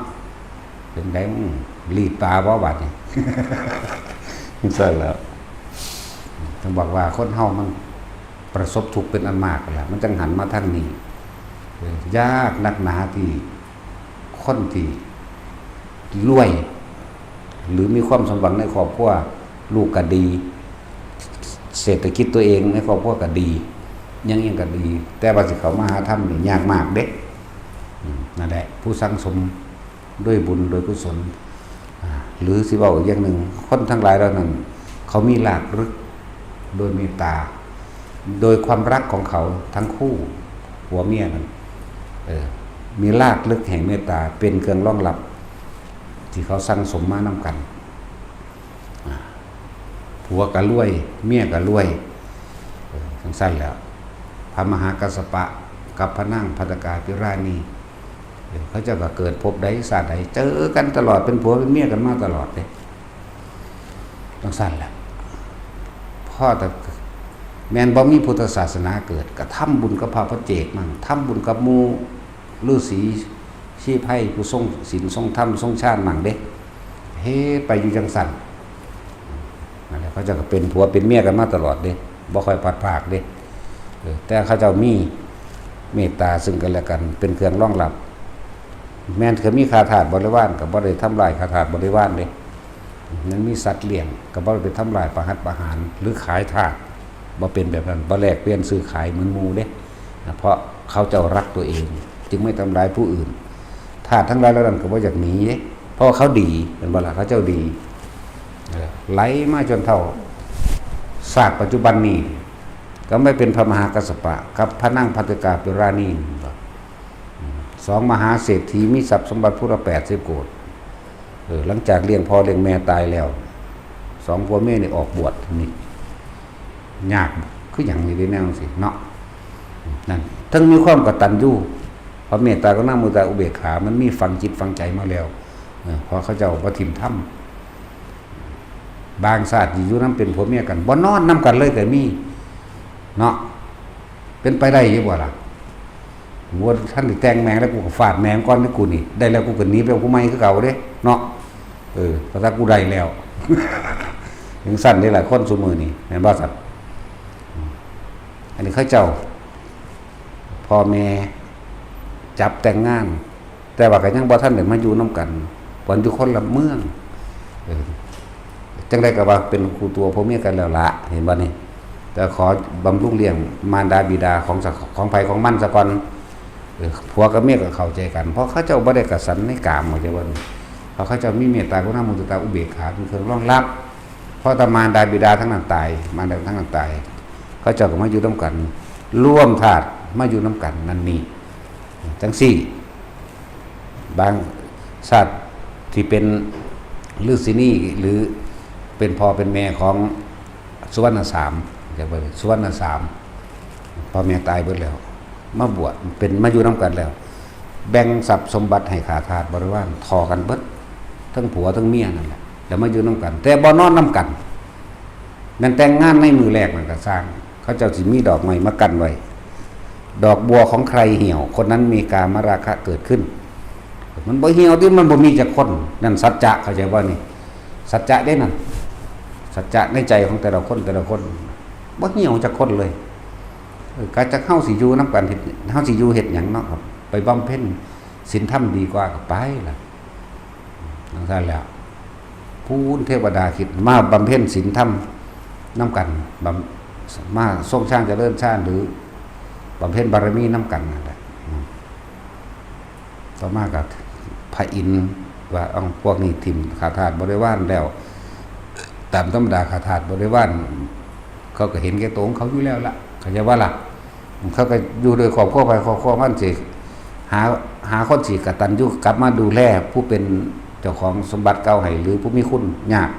เป็นได อืม รีดปลาบ่บาดนี้ จั่งซั่นแหล้ว ต้องบอกว่าคนเฮามันประสบทุกข์เป็นอันมากแหละ มันจั่งหันมาทางนี้ เออ ยากนักหนาที่คนที่รวย หรือมีความสมหวังในครอบครัว ลูกก็ดี เศรษฐกิจตัวเองในครอบครัวก็ดี หยังๆ ก็ดี แต่ว่าสิเข้ามาหาธรรมนี่ยากมากเด้ อืม นั่นแหละ ผู้สั่งสมด้วยบุญโดยกุศล อ่า หรือสิเว้าอีกอย่างหนึ่ง คนทั้งหลายเหล่านั้น เขามีรากลึกโดยเมตตา โดยความรักของเขาทั้งคู่ ผัวเมียนั้น เออ มีรากลึกแห่งเมตตาเป็นเครื่องรองรับ ที่เขาสั่งสมมานำกัน อ่า ผัวก็รวย เมียก็รวย เออ จั่งซั่นแหล้ว พระมหากัสสปะกับพระนางภัตตกาภิราณี เออ เขาเจ้าก็เกิดภพใดชาติใด เจอกันตลอด เป็นผัวเป็นเมียกันมาตลอดเด้ จั่งซั่นแหละ พอแต่แม่นบ่มีพุทธศาสนาเกิด ก็ทำบุญกับพระปัจเจกมั่ง ทำบุญกับหมู่ฤๅษีชีไพรผู้ทรงศีลทรงธรรมทรงฌานมั่งเด้ เฮ็ดไปอยู่จั่งซั่น นั่นแหละ เขาเจ้าก็เป็นผัวเป็นเมียกันมาตลอดเด้ บ่ค่อยพลัดพรากเด้ เออ แต่เขาเจ้ามีเมตตาซึ่งกันและกันเป็นเครื่องรองรับ แม่นเคยมีข้าทาสบริวารก็บ่ได้ทำลายข้าทาสบริวารเด้ มันมีสัตว์เลี้ยงก็บ่ได้ไปทำลายประหัตประหารหรือขายทาส บ่เป็นแบบนั้น บ่แลกเปลี่ยนซื้อขายเหมือนหมู่เด้ เพราะเขาเจ้ารักตัวเอง จึงไม่ทำร้ายผู้อื่น ทาสทั้งหลายเหล่านั้นก็บ่อยากหนีเด้ เพราะว่าเขาดี แม่นบ่ล่ะ เขาเจ้าดี เออ ไหลมาจนเท่าชาติปัจจุบันนี้ ก็ไม่เป็นพระมหากัสสปะ กับพระนางภัตติกาภิราณี สองมหาเศรษฐีมีทรัพย์สมบัติผู้ละแปดสิบโกฏ เออ หลังจากเลี้ยงพ่อเลี้ยงแม่ตายแล้ว สองผัวเมียนี่ออกบวชนี่ ยากคือหยังนี่เด้แนวจั่งซี้เนาะ นั่น ทั้งมีความกตัญญู พระเมตตากรุณามุทิตาอุเบกขา มันมีฝังจิตฝังใจมาแล้ว เออ เพราะเขาเจ้าบ่ถิ่มธรรม บางชาติอยู่นำเป็นผัวเมียกัน บ่นอนนำกันเลยก็มี เนาะ เป็นไปได้อยู่บ่ล่ะ ว่าท่านได้แต่งแม่งแล้ว กูก็ฟาดแม่งก่อนที่กูนี่ ได้แล้วกูก็หนีไปเอาผู้ใหม่คือเก่าเด้เนาะ เออ ภาษากูได้แล้ว ยังสั้นได้หลายคนซุมื้อนี่ แม่นบ่สัตว์ อันนี้เขาเจ้า พ่อแม่จับแต่งงาน แต่ว่าก็ยังบ่ทันได้มาอยู่นำกัน วันอยู่คนละเมือง เออ จังใดก็ว่าเป็นคู่ตัวผัวเมียกันแล้วละ เห็นบ่นี่ แต่ขอบำรุงเลี้ยงมารดาบิดาของสะ- ของไผของมันซะก่อน เออ ผัวกับเมียก็เข้าใจกัน เพราะเขาเจ้าบ่ได้กระสันในกาม เข้าใจบ่นี่ เพราะเขาเจ้ามีเมตตากรุณามุทิตาอุเบกขาเป็นเครื่องรองรับ เพราะถ้ามารดาบิดาทั้งนั้นตาย มารดาทั้งนั้นตาย เขาเจ้าก็มาอยู่นำกัน ร่วมธาตุมาอยู่นำกันนั่นนี่ จังซี่ บางชาติที่เป็นฤาษีนีหรือเป็นพ่อเป็นแม่ของสุวรรณสาม เรียกว่าสุวรรณสาม พ่อแม่ตายเบิดแล้ว มาบวชเป็นมาอยู่นำกันแล้ว แบ่งทรัพย์สมบัติให้ข้าทาสบริวาร ท่อกันเบิด ทั้งผัวทั้งเมียนั่นแหละ แล้วมาอยู่นำกัน แต่บ่นอนนำกัน แม่นแต่งงานในมื้อแรกนั่นก็ซ่าง เขาเจ้าสิมีดอกไม้มากั้นไว้ ดอกบัวของใครเหี่ยว คนนั้นมีกามราคะเกิดขึ้น มันบ่เหี่ยวที่มันบ่มีจักคน นั่นสัจจะ เข้าใจบ่นี่ สัจจะเด้นั่น สัจจะในใจของแต่ละคนแต่ละคน บ่เหี่ยวจักคนเลย เออ กะจักเฮาสิอยู่นำกันเฮ็ด เฮาสิอยู่เฮ็ดหยังเนาะครับ ไปบำเพ็ญศีลธรรมดีกว่าก็ไปล่ะ จังซั่นแหล้ว พู้นเทวดาคิดมาบำเพ็ญศีลธรรมนำกัน บำ- มาทรงฌานเจริญฌาน หรือบำเพ็ญบารมีนำกันนั่นแหละ อืม ต่อมาก็พระอินทร์ว่า เอ้า พวกนี้ถิ่มข้าทาสบริวารแล้ว ตามธรรมดาข้าทาสบริวาร เขาก็เห็นแก่ตัวของเขาอยู่แล้วละ เข้าใจบ่ล่ะ เขาก็อยู่โดยครอบครัวไผครอบครัวมันสิ หา- หาคนสิกตัญญูกลับมาดูแลผู้เป็นเจ้าของสมบัติเก่าให้ หรือผู้มีคุณยาก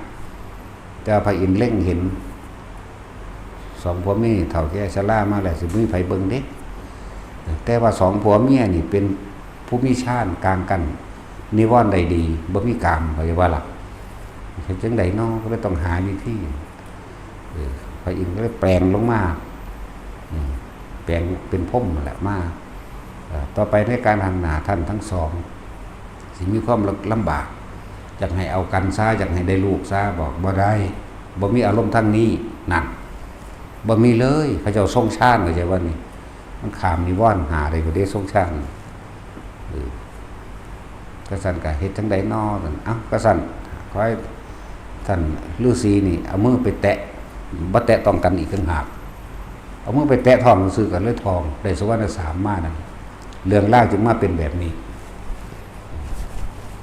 แต่ว่าพระอินทร์เล็งเห็น สองผัวเมียเฒ่าแก่ชรามาแล้ว สิบ่มีไผเบิ่งเด้ แต่ว่าสองผัวเมียนี่เป็นผู้มีฌานกลางกั้นนิวรณ์ได้ดี บ่มีกาม เข้าใจบ่ล่ะ เฮ็ดจั่งใดน้อ ก็เลยต้องหาวิธี เออ พระอินทร์ก็เลยแปลงลงมา อืม แปลงเป็นพรหมนั่นแหละมา เอ่อ ต่อไปในการข้างหน้าท่านทั้งสอง สิมีความลำบาก อยากให้เอากันซะ อยากให้ได้ลูกซะ บอกบ่ได้ บ่มีอารมณ์ทางนี้ นั่น บ่มีเลย เขาเจ้าทรงฌาน เข้าใจบ่นี่ มันข้ามนิวรณ์ห้าได้ก็ได้ทรงฌาน เออ กะซั่นกะเฮ็ดจั่งใดน้อ ซั่น เอ้า กะซั่น ขอให้ท่านฤาษีนี่เอามือไปแตะ บ่แตะต้องกันอีกต่างหาก เอามือไปแตะท้องซื่อๆ ก็เลยท้อง ได้สุวรรณสามมานั่น เรื่องราวจึงมาเป็นแบบนี้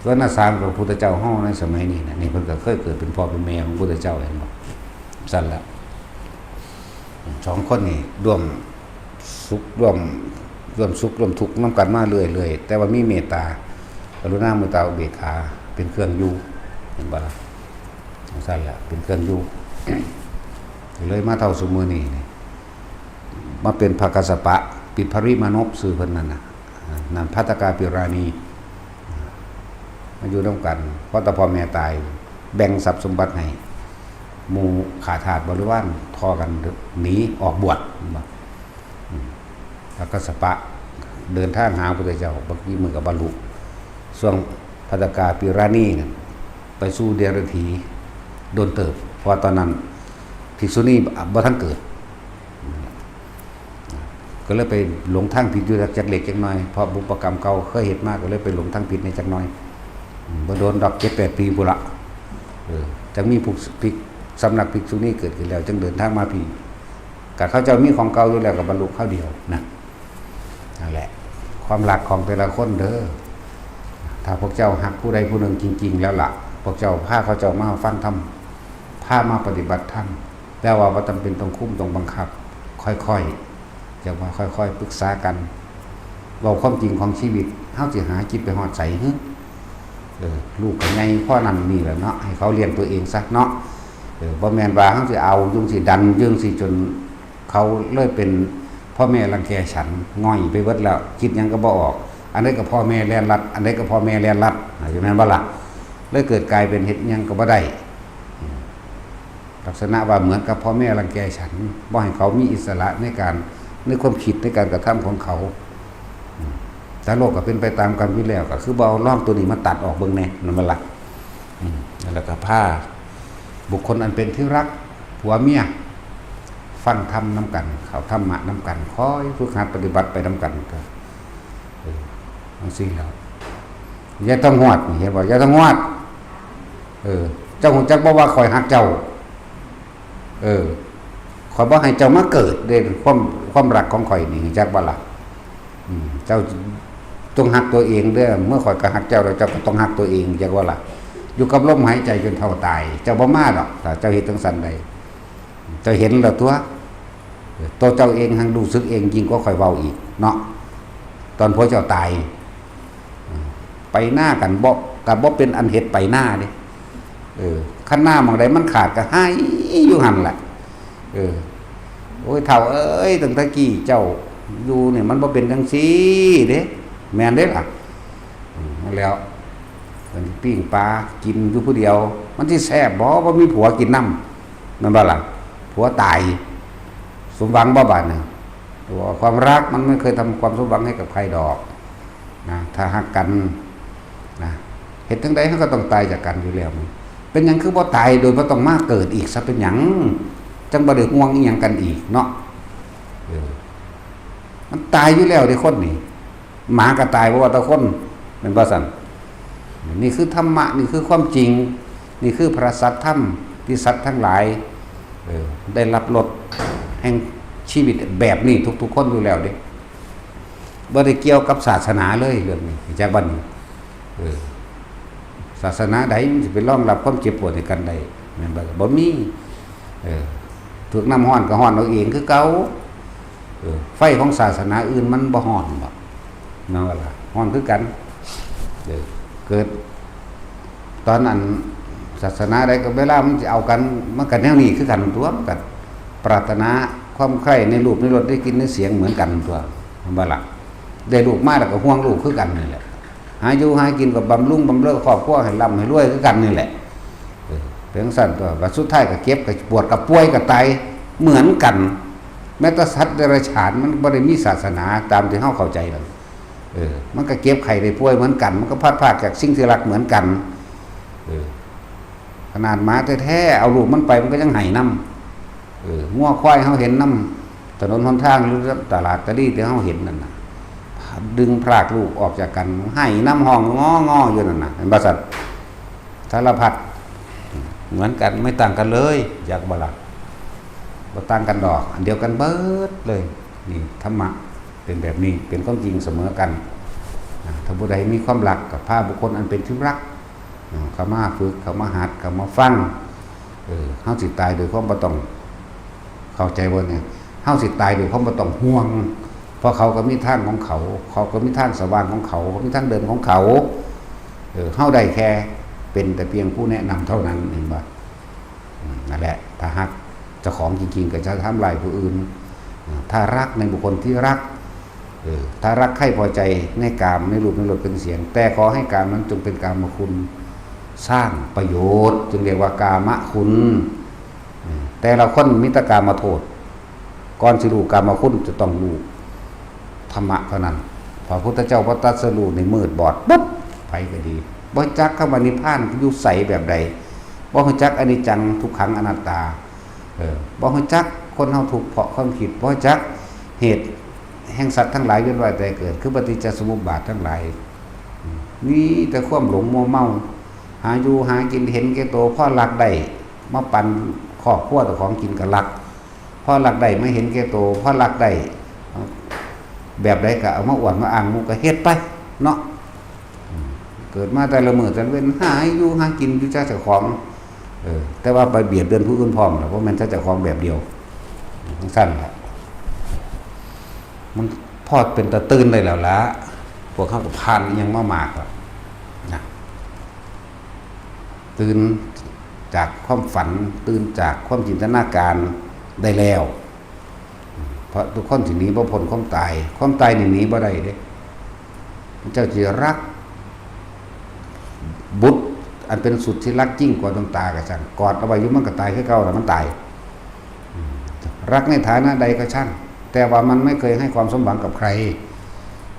สุวรรณสามกับพระพุทธเจ้าเฮาในสมัยนี้นะ นี่เพิ่นก็เคยเกิดเป็นพ่อเป็นแม่ของพระพุทธเจ้า เห็นบ่ ซั่นละ สองคนนี่ร่วมสุขร่วม- ร่วมสุขร่วมทุกข์นำกันมาเรื่อยๆ แต่ว่ามีเมตตากรุณามุทิตาอุเบกขาเป็นเครื่องอยู่ เห็นบ่ล่ะ ซั่นละ เป็นเครื่องอยู่ เลยมาเท่าซุมื้อนี้นี่ มาเป็นพระกัสสปะ ปิภริมานพ ชื่อเพิ่นนั่นน่ะ นั่นภัททกาปิราณี มาอยู่นำกัน พอแต่พ่อแม่ตาย แบ่งทรัพย์สมบัติให้หมู่ข้าทาสบริวาร ท่อกันหนีออกบวช เห็นบ่ อืม พระกัสสปะเดินทางหาพระพุทธเจ้า บางทีมันก็บรรลุ ช่วงภัททกาปิราณีนั่น ไปสู่เดรัจฉีโดนเติบ เพราะว่าตอนนั้นภิกษุณีบ่ทันเกิด ก็เลยไปหลงทางผิดอยู่จักเล็กจักน้อย เพราะบุพกรรมเก่าเคยเฮ็ดมา ก็เลยไปหลงทางผิดในจักน้อย อืม บ่โดนดอก เจ็ดแปดปีพุ้นละ เออ จังมีผู้ภิก- สำนักภิกษุณีเกิดขึ้นแล้ว จังเดินทางมาพี้ ก็เขาเจ้ามีของเก่าอยู่แล้ว ก็บรรลุคราวเดียวนะ นั่นแหละ ความรักของแต่ละคนเด้อ ถ้าพวกเจ้าฮักผู้ใดผู้หนึ่งจริงๆ แล้วล่ะ พวกเจ้าพาเขาเจ้ามาฟังธรรม พามาปฏิบัติธรรม แต่ว่าบ่จำเป็นต้องคุมต้องบังคับ ค่อยๆ จะว่าค่อยๆ ปรึกษากัน เว้าความจริงของชีวิต เฮาสิหากินไปฮอดไสหึ เออ ลูกก็ใหญ่พอนั้นนี่แหละเนาะ ให้เขาเลี้ยงตัวเองซะเนาะ เออ บ่แม่นว่าเฮาสิเอาจั่งซี้ ดันจั่งซี้ จนเขาเลยเป็นพ่อแม่รังแกฉัน ง่อยไปเบิดแล้ว คิดหยังก็บ่ออก อันใดก็พ่อแม่แล่นลัด อันใดก็พ่อแม่แล่นลัด อ่า อยู่แม่นบ่ล่ะ เลยเกิดกลายเป็นเฮ็ดหยังก็บ่ได้ อืม ลักษณะว่าเหมือนกับพ่อแม่รังแกฉัน บ่ให้เขามีอิสระในการ ในความคิดในการกระทำของเขา อืม แต่โลกก็เป็นไปตามกรรมอยู่แล้ว ก็คือบ่เอาลองตัวนี้มาตัดออกเบิ่งแหน่ นั่นแหละ อืม แล้วก็พาบุคคลอันเป็นที่รัก ผัวเมีย ฟังธรรมนำกัน เข้าธรรมะนำกัน คอยฝึกหัดปฏิบัติไปนำกันก็ เออ จั่งซี้แหล้ว ยายทองหวดนี่ เห็นบ่ ยายทองหวด เออ เจ้าฮู้จักบ่ว่าข้อยฮักเจ้า เออ ข้อยบ่ให้เจ้ามาเกิดเด้ ความ ความรักของข้อยนี่ ฮู้จักบ่ล่ะ อืม เจ้าจงฮักตัวเองเด้อ เมื่อข้อยก็ฮักเจ้าแล้ว เจ้าก็ต้องฮักตัวเอง ฮู้จักบ่ล่ะ อยู่กับลมหายใจจนเฒ่าตาย เจ้าบ่มาดอก ถ้าเจ้าเฮ็ดจั่งซั้นได้ เจ้าเห็นแล้วตั๊ว เออ ตัวเจ้าเองหั้งรู้สึกเองยิ่งกว่าข้อยเว้าอีกเนาะ ตอนผัวเจ้าตาย ไปนากันบ่ ก็บ่เป็นอันเฮ็ดไปนาเด้ เออ คันนาหม่องใดมันขาดก็ไห้อยู่หั่นแหละ เออ โอ้ย เฒ่าเอ้ย ตั้งแต่กี้เจ้าอยู่นี่มันบ่เป็นจั่งซี้เด้ แม่นเด้ล่ะ อืม นั่นแหล้ว มันปิ้งปลากินอยู่ผู้เดียว มันสิแซ่บบ่ บ่มีผัวกินนำ แม่นบ่ล่ะ ผัวตาย สมหวังบ่บาดนี้ ตัวความรักมันไม่เคยทำความสมหวังให้กับใครดอก นะ ถ้าฮักกันนะ เฮ็ดจั่งใด๋เฮาก็ต้องตายจากกันอยู่แล้ว เป็นหยังคือบ่ตายโดยบ่ต้องมาเกิดอีกซะ เป็นหยัง จั่งบ่ได้ห่วงอีหยังกันอีกเนาะ เออ มันตายอยู่แล้วเด้คนนี่ หมาก็ตาย บ่ว่าแต่คน แม่นบ่ซั่น นี่คือธรรมะ นี่คือความจริง นี่คือพระสัทธรรม ที่สัตว์ทั้งหลาย เออ ได้รับรสแห่งชีวิตแบบนี้ทุกๆคนอยู่แล้วเด้ บ่ได้เกี่ยวกับศาสนาเลยเรื่องนี้ จักบัดนี้ เออ ศาสนาใดมันสิไปรองรับความเจ็บปวดให้กันได้ แม่นบ่ บ่มี เออ ถูกน้ำร้อนก็ร้อนเอาเองคือเก่า เออ ไฟของศาสนาอื่นมันบ่ร้อนดอก เนาะล่ะ ร้อนคือกัน เออ เกิด ตอนนั้นศาสนาใดก็เวลามันสิเอากัน มันก็แนวนี้คือกันตั๊ว มันก็ปรารถนาความใคร่ในรูปในรสในกลิ่นในเสียงเหมือนกันตั๊ว แม่นบ่ล่ะ ได้ลูกมาแล้วก็ห่วงลูกคือกันนี่แหละ หาอยู่หากินก็บำรุงบำเรอครอบครัวให้ร่ำให้รวยคือกันนี่แหละ เออ เป็นจั่งซั้นตั๊ว บัดสุดท้ายก็เจ็บก็ปวดก็ป่วยก็ตายเหมือนกัน แม้แต่สัตว์เดรัจฉานมันบ่ได้มีศาสนาตามที่เฮาเข้าใจหรอก เออ มันก็เจ็บไข้ได้ป่วยเหมือนกัน มันก็พลัดพรากจากสิ่งที่รักเหมือนกัน เออ ขนาดหมาแท้ๆ เอาลูกมันไปมันก็ยังไห้นำ เออ งัวควายเฮาเห็นนำถนนหนทางหรือตลาดตะลี่ที่เฮาเห็นนั่นน่ะ ดึงพรากลูกออกจากกัน ไห้นำ ฮ้องงอๆ อยู่นั่นน่ะ แม่นบ่ซั่น สารพัด เหมือนกัน ไม่ต่างกันเลย จักบ่ล่ะ บ่ต่างกันดอก อันเดียวกันเบิดเลย นี่ธรรมะเป็นแบบนี้ เป็นความจริงเสมอกัน นะ ถ้าผู้ใดมีความรักก็พาบุคคลอันเป็นที่รัก อ่า เข้ามาฝึก เข้ามาหัด เข้ามาฟัง เออ เฮาสิตายโดยความบ่ต้อง เข้าใจบ่เนี่ย เฮาสิตายโดยความบ่ต้องห่วง เพราะเขาก็มีทางของเขา เขาก็มีทางสว่างของเขา มีทางเดินของเขา เออ เฮาได้แค่เป็นแต่เพียงผู้แนะนำเท่านั้น เห็นบ่ อืม นั่นแหละ ถ้าฮักเจ้าของจริงๆ ก็จะทำลายผู้อื่น อ่า ถ้ารักในบุคคลที่รัก เออ ถ้ารักใคร่พอใจในกาม ในรูป ในรส เป็นเสียง แต่ขอให้กามนั้นจงเป็นกามคุณ สร้างประโยชน์ จึงเรียกว่ากามคุณ อืม แต่ละคนมีแต่กามโทษ ก่อนสิรู้กามคุณจะต้องรู้ธรรมะเท่านั้น พระพุทธเจ้าพอตรัสรู้นี่มืดบอดปุ๊บ ไผก็ดี บ่จักคำว่านิพพานอยู่ไสแบบใด บ่ฮู้จักอนิจจังทุกขังอนัตตา เออ บ่ฮู้จักคนเฮาทุกข์เพราะความคิด บ่ฮู้จักเหตุแห่งสัตว์ทั้งหลายเวียนว่ายตายเกิด คือปฏิจจสมุปบาททั้งหลาย อืม มีแต่ความหลงมัวเมา หาอยู่หากินเห็นแก่ตัว พอลักได้ มาปันครอบครัวเจ้าของกินก็ลัก พอลักได้มาเห็นแก่ตัว พอลักได้แบบใดก็เอามาอวดมาอ้างหมู่ก็เฮ็ดไปเนาะ อืม เกิดมาแต่ละมื้อแต่ละเว็นหาอยู่หากินอยู่แต่เจ้าของ เออ แต่ว่าไปเบียดเบียนผู้อื่นพร้อมล่ะ บ่แม่นแต่เจ้าของแบบเดียว จั่งซั้นล่ะ มันพอเป็นตาตื่นได้แล้วล่ะ พวกเฮาก็ผ่านอิหยังมามากแล้วนะ ตื่นจากความฝัน ตื่นจากความจินตนาการได้แล้ว เพราะทุกคนสิหนีบ่พ้นความตาย ความตายนี่หนีบ่ได้เด้ พระเจ้าสิรัก บุตรอันเป็นสุดที่รักยิ่งกว่าดวงตาก็ช่าง กอดเอาไว้อยู่มันก็ตายคือเก่าล่ะ มันตาย อืม รักในฐานะใดก็ช่าง แต่ว่ามันไม่เคยให้ความสมหวังกับใคร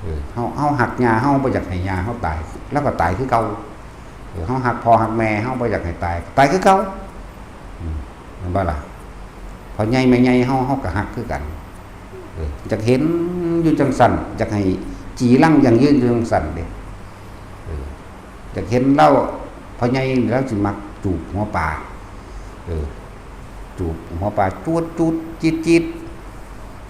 เออ เฮา เฮาฮักย่า เฮาบ่อยากให้ย่าเฮาตาย แล้วก็ตายคือเก่า เออ เฮาฮักพ่อฮักแม่ เฮาบ่อยากให้ตาย ตายคือเก่า อืม แม่นบ่ล่ะ พ่อใหญ่แม่ใหญ่เฮา เฮาก็ฮักคือกัน เออ อยากเห็นอยู่จังซั่น อยากให้จีรังยั่งยืนอยู่จังซั่นเด้ เออ อยากเห็นลาว พ่อใหญ่ลาวสิมักจูบหัวปลา เออ จูบหัวปลา จูดจูดจิดจิด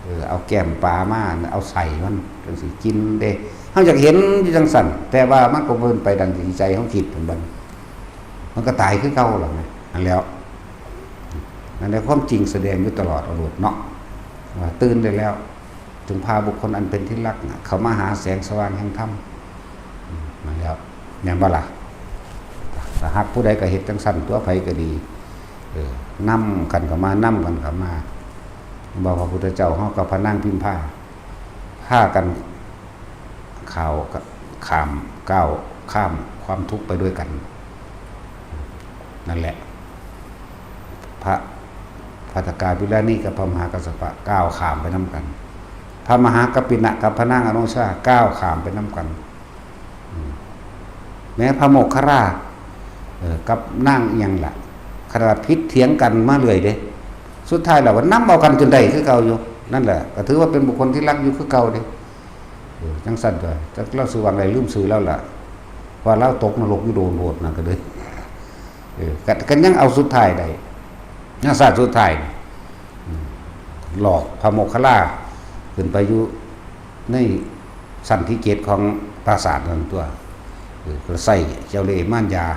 เออ เอาแก้มปลามา เอาไส้มันจังซี่กินเด้ เฮาอยากเห็นอยู่จังซั่น แต่ว่ามันก็บ่เป็นไปดังที่ใจเฮาคิด มัน มันก็ตายคือเก่าล่ะแหม นั่นแหล้ว นั่นแหละ ความจริงแสดงอยู่ตลอดเอาโลดเนาะ ว่าตื่นได้แล้ว จงพาบุคคลอันเป็นที่รักน่ะ เข้ามาหาแสงสว่างแห่งธรรม อืม นั่นแหล้ว แม่นบ่ล่ะ ถ้าฮักผู้ใดก็เฮ็ดจังซั่นตัว ไผก็ดี เออ นำกันเข้ามา นำกันเข้ามา บ่ว่าพระพุทธเจ้าเฮากับพระนางพิมพา พากัน ข่าวข้าม ก้าวข้ามความทุกข์ไปด้วยกัน นั่นแหละ พระภัททกาบิลลานีกับพระมหากัสสปะก้าวข้ามไปนำกัน พระมหากัปปินะกับพระนางอโนชาก้าวข้ามไปนำกัน อืม แม้พระโมคคัลลา เอ่อ กับนางอิหยังล่ะ ขนาดผิดเถียงกันมาเรื่อยเด้ สุดท้ายแล้วก็นำเอากันจนได้คือเก่าอยู่ นั่นแหละ ก็ถือว่าเป็นบุคคลที่รักอยู่คือเก่าเด้ เออ จังซั่นตัว จักลาวสิว่าไง ลืมชื่อลาวล่ะ ว่าลาวตกนรกอยู่โดนโพดนั่นก็เลย เออ ก็ ก็ยังเอาสุดท้ายได้ ยังชาติสุดท้าย อืม หลอกพระโมคคัลลา ขึ้นไปอยู่ในชั้นที่เจ็ดของปราสาทนั่นตัว เออ ก็ใส่เจ้าเล่ห์มารยา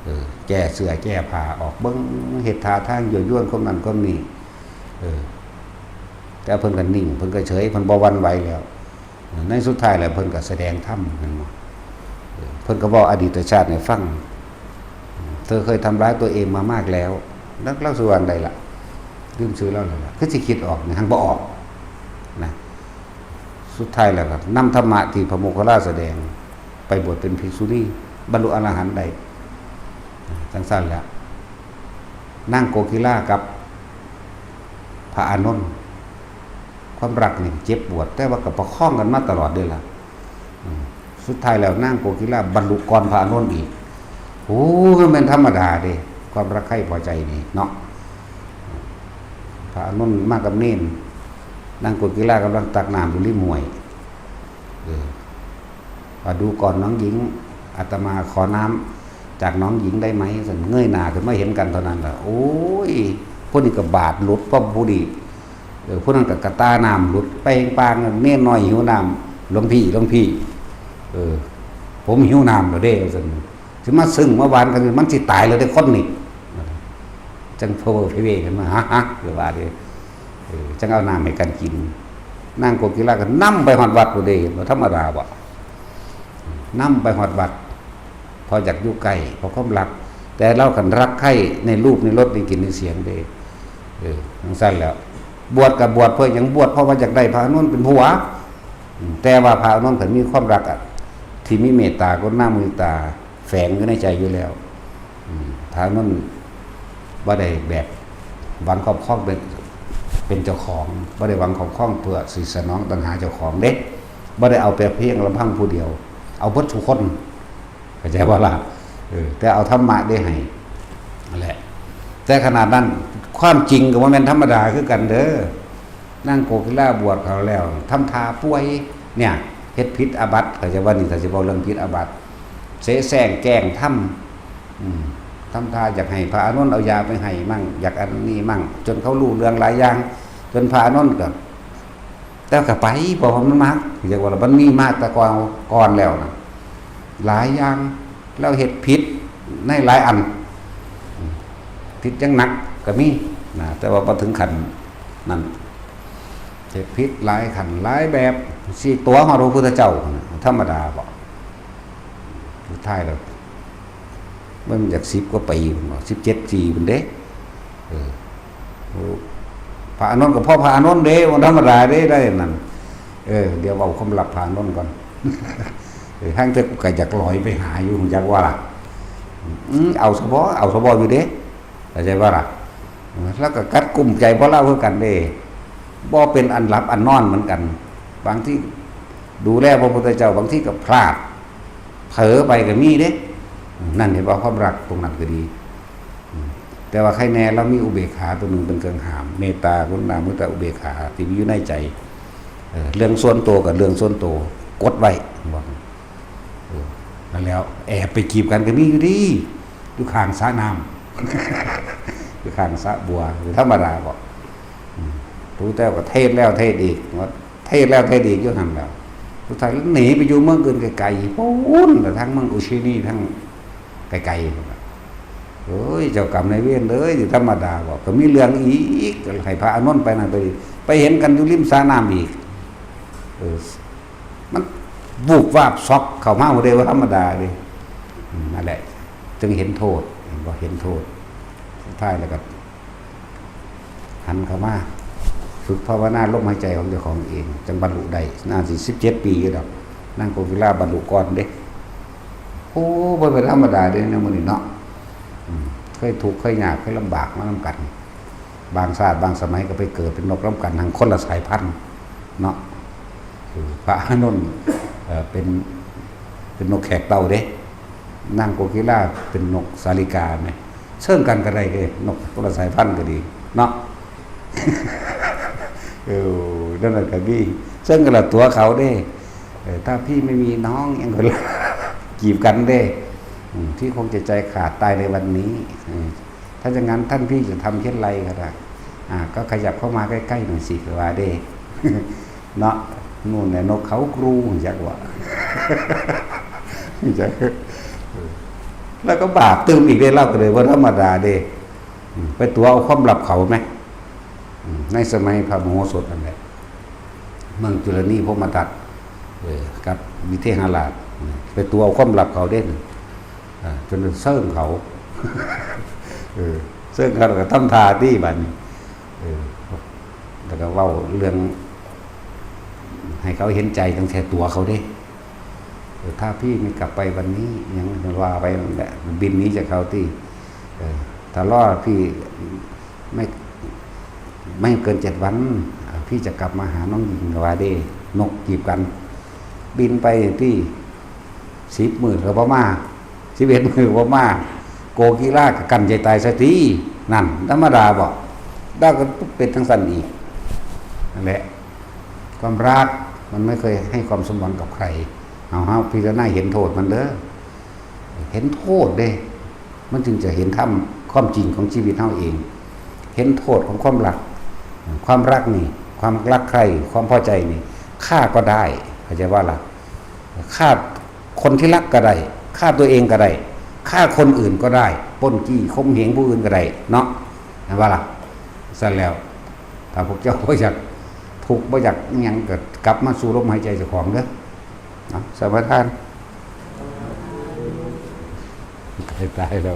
เออ แก้เสื้อแก้ผ้าออก เบิ่ง เฮ็ดท่าทางยั่วยวนคนนั้นคนนี้ เออ แต่เพิ่นก็นิ่ง เพิ่นก็เฉย เพิ่นบ่หวั่นไหวแล้ว ในสุดท้ายแล้วเพิ่นก็แสดงธรรม เห็นบ่ เออ เพิ่นก็เว้าอดีตชาติให้ฟัง เธอเคยทำร้ายตัวเองมามากแล้ว แล้วลาวสิว่าใดล่ะ ลืมชื่อลาวแล้วล่ะ คือสิคิดออกนี่ หังบ่ออกนะ สุดท้ายแล้วก็นำธรรมะที่พระโมคคัลลาแสดง ไปบวชเป็นภิกษุณี บรรลุอรหันต์ได้ จังซั่นแหละ นางโกกีลากับพระอานนท์ ความรักนี่เจ็บปวด แต่ว่าก็ประคองกันมาตลอดเด้ล่ะ อืม สุดท้ายแล้วนางโกกีลาบรรลุก่อนพระอานนท์อีก โอ้ มันแม่นธรรมดาเด้ ความรักใคร่พอใจนี่เนาะ พระอานนท์มากับเณร นางโกกีลากำลังตักน้ำอยู่ริมห้วย เออ ว่า ดูก่อนน้องหญิง อาตมาขอน้ำจากน้องหญิงได้ไหม ซั่น เงยหน้าขึ้นมาเห็นกันเท่านั้นล่ะ โอ้ย ผู้นี้ก็บาดหลุด เพราะผู้นี้ เออ ผู้นั้นก็กระตาน้ำหลุด แปงปาง เณรน้อยหิวน้ำ หลวงพี่ หลวงพี่ เออ ผมหิวน้ำแล้วเด้ ซั่น สิมาซึ่งมาหวานกัน มันสิตายแล้วเด้คนนี่ จังเพ้อเพ้อเพ้อขึ้นมา ฮะ ฮะ คือว่าเด้ เออ จังเอาน้ำให้กันกิน นางโกกีลาก็นำไปฮอดวัดพุ้นเด้ บ่ธรรมดาบ่ นำไปฮอดวัด เพราะอยากอยู่ใกล้ เพราะความรัก แต่ลาวคันรักใคร่ในรูปในรสในกลิ่นในเสียงเด้ เออ จังซั่นแหล้ว บวชก็บวชเพื่อหยัง บวชเพราะว่าอยากได้พระอานนท์เป็นผัว อืม แต่ว่าพระอานนท์เพิ่นมีความรักอะ ที่มีเมตตากรุณามุทิตาแฝงอยู่ในใจอยู่แล้ว อืม พระอานนท์บ่ได้แบบหวังครอบครองเป็น เป็นเจ้าของ บ่ได้หวังครอบครองเพื่อสิสนองตัณหาเจ้าของเด้ บ่ได้เอาแต่เพียงลำพังผู้เดียว เอาเบิดทุกคน เข้าใจบ่ล่ะ เออ แต่เอาธรรมะได้ให้ นั่นแหละ แต่ขนาดนั้น ความจริงก็บ่แม่นธรรมดาคือกันเด้อ นางโกกีลาบวชเขาแล้ว ทำท่าป่วย เนี่ย เฮ็ดผิดอาบัติ เข้าใจบ่นี่ ถ้าสิเว้าเรื่องผิดอาบัติ เสแสร้งแกล้งทำ อืม ทำท่าอยากให้พระอานนท์เอายาไปให้มั่ง อยากอันนี้มั่ง จนเขารู้เรื่องหลายอย่าง จนพระอานนท์ก็ แต่ก็ไป เพราะว่ามันมัก เรียกว่ามันมีมาแต่ก่อน ก่อนแล้วนะ หลายอย่าง แล้วเฮ็ดผิดในหลายอัน ผิดอย่างหนักก็มีนะ แต่ว่าบ่ถึงขั้นนั้น เฮ็ดผิดหลายขั้นหลายแบบ สิตั๋วฮอดพระพุทธเจ้า ธรรมดาบ่ สุดท้ายแล้ว มันอยากสิบกว่าปีพุ้นบ่ สิบเจ็ดปีพุ้นเด้ เออ โอ้ พระอานนท์ก็พอพระอานนท์เด้ บ่ธรรมดาเด้ ได้นั่น เออ เดี๋ยวเว้าความลับพระอานนท์ก่อน เออ ห่างเทื่อกูก็อยากลอยไปหาอยู่ อยากว่าล่ะ อืม เอาซะบ่ เอาซะบ่อยู่เด้ เข้าใจบ่ล่ะ แล้วก็กัดกุ้มใจพ่อเล่าคือกันเด้ บ่เป็นอันหลับอันนอนเหมือนกัน บางทีดูแลพระพุทธเจ้า บางทีก็พลาด เผลอไปก็มีเด้ นั่นเห็นว่าความรักตรงนั้นก็ดี แต่ว่าใครแน่เรามีอุเบกขาตัวหนึ่งเป็นเครื่องห้าม เมตตา กรุณา มุทิตา อุเบกขาที่มีอยู่ในใจ เออ เรื่องส่วนตัวกับเรื่องส่วนตัว กดไว้ บอก เออ นั่นแล้ว แอบไปจีบกันก็มีอยู่ดี อยู่ข้างสระน้ำ อยู่ข้างสระบัว ธรรมดาบอก อืม รู้แต่ว่าเทศแล้วเทศอีก ว่าเทศแล้วเทศอีกอยู่หั่นแหล้ว สุดท้ายหนีไปอยู่เมืองอื่นไกลๆ ปู๊น แต่ทั้งเมืองอุเชนี ทั้งไกลๆ เอ้ย เจ้ากรรมนายเวรเอ้ย อยู่ธรรมดาบอก ก็มีเรื่องอีก ก็ให้พระอานนท์ไปนั่นไปนี่ ไปเห็นกันอยู่ริมสระน้ำอีก เออ มันบูบวาบซอกเข้ามาบ่ได้ว่าธรรมดาเลย อืม นั่นแหละ จึงเห็นโทษ เห็นบ่ เห็นโทษ สุดท้ายแล้วก็ หันเข้ามา ฝึกภาวนาลมหายใจของเจ้าของเอง จังบรรลุได้ น่าสิสิบเจ็ดปีอยู่ดอก นางโกกิลาบรรลุก่อนเด้ โอ้ บ่เป็นธรรมดาเด้ ในมื้อนี้เนาะ อืม เคยทุกข์เคยยากเคยลำบากมานำกัน บางชาติบางสมัยก็ไปเกิดเป็นนกนำกัน ทั้งคนละสายพันธุ์เนาะ คือพระอานนท์ เอ่อ เป็น เป็นนกแขกเต่าเด้ นางโกกิลาเป็นนกสาลิกาไหม เซิ่งกันก็ได้เด้ นกคนละสายพันธุ์ก็ดีเนาะ เออ นั่นแหละก็มี เซิ่งกันละตัวเขาเด้ เออ ถ้าพี่ไม่มีน้องยังคนละ จีบกันเด้ อืม พี่คงจะใจขาดตายในวันนี้ อืม ถ้าอย่างนั้นท่านพี่จะทำเช่นไรก็ได้ อ่า ก็ขยับเข้ามาใกล้ๆหน่อยสิ ว่าเด้ เนาะ นู่นแหละนกเขากรู จักว่า จัก แล้วก็บาปตื่มอีกเด้ เล่าก็เลยว่าธรรมดาเด้ อืม ไปตั๋วเอาความลับเขาไหม อืม ในสมัยพระมโหสถนั่นแหละ เมืองจุลนีพรหมทัต เออ กับวิเทหราช อืม ไปตั๋วเอาความลับเขาเด้ อ่า จนเซิ่งเขา เออ เซิ่งเขาแล้วก็ทำท่าดีบัดนี้ เออ แล้วก็เว้าเรื่อง ให้เขาเห็นใจตั้งแต่ตั๋วเขาเด้ เออ ถ้าพี่ไม่กลับไปวันนี้ ยังว่าไปนั่นแหละ บินหนีจากเขาตี้ เออ ถ้ารอพี่ไม่ ไม่เกินเจ็ดวัน อ่า พี่จะกลับมาหาน้องหญิง ว่าเด้ นกจีบกัน บินไปตี้ สิบมื้อก็บ่มา สิบเอ็ดมื้อบ่มา โกกิลาก็กั้นใจตายซะตี้ นั่นธรรมดาบ่ ดาวก็เป็นจั่งซั่นอีก นั่นแหละ ความรักมันไม่เคยให้ความสมหวังกับใคร เอาเฮาพิจารณาเห็นโทษมันเด้อ เห็นโทษเด้ มันจึงจะเห็นธรรมความจริงของชีวิตเฮาเอง เห็นโทษของความรัก ความรักนี่ ความรักใคร่ ความพอใจนี่ ฆ่าก็ได้ เข้าใจว่าล่ะ ฆ่าคนที่รักก็ได้ ฆ่าตัวเองก็ได้ ฆ่าคนอื่นก็ได้ ปล้นจี้ข่มเหงผู้อื่นก็ได้ เนาะ เห็นว่าล่ะ ซั่นแล้ว ถ้าพวกเจ้าบ่อยากทุกข์ บ่อยากอิหยังก็กลับมาสู่ลมหายใจเจ้าของเด้อ เนาะ สมาทาน ใกล้ตายแล้ว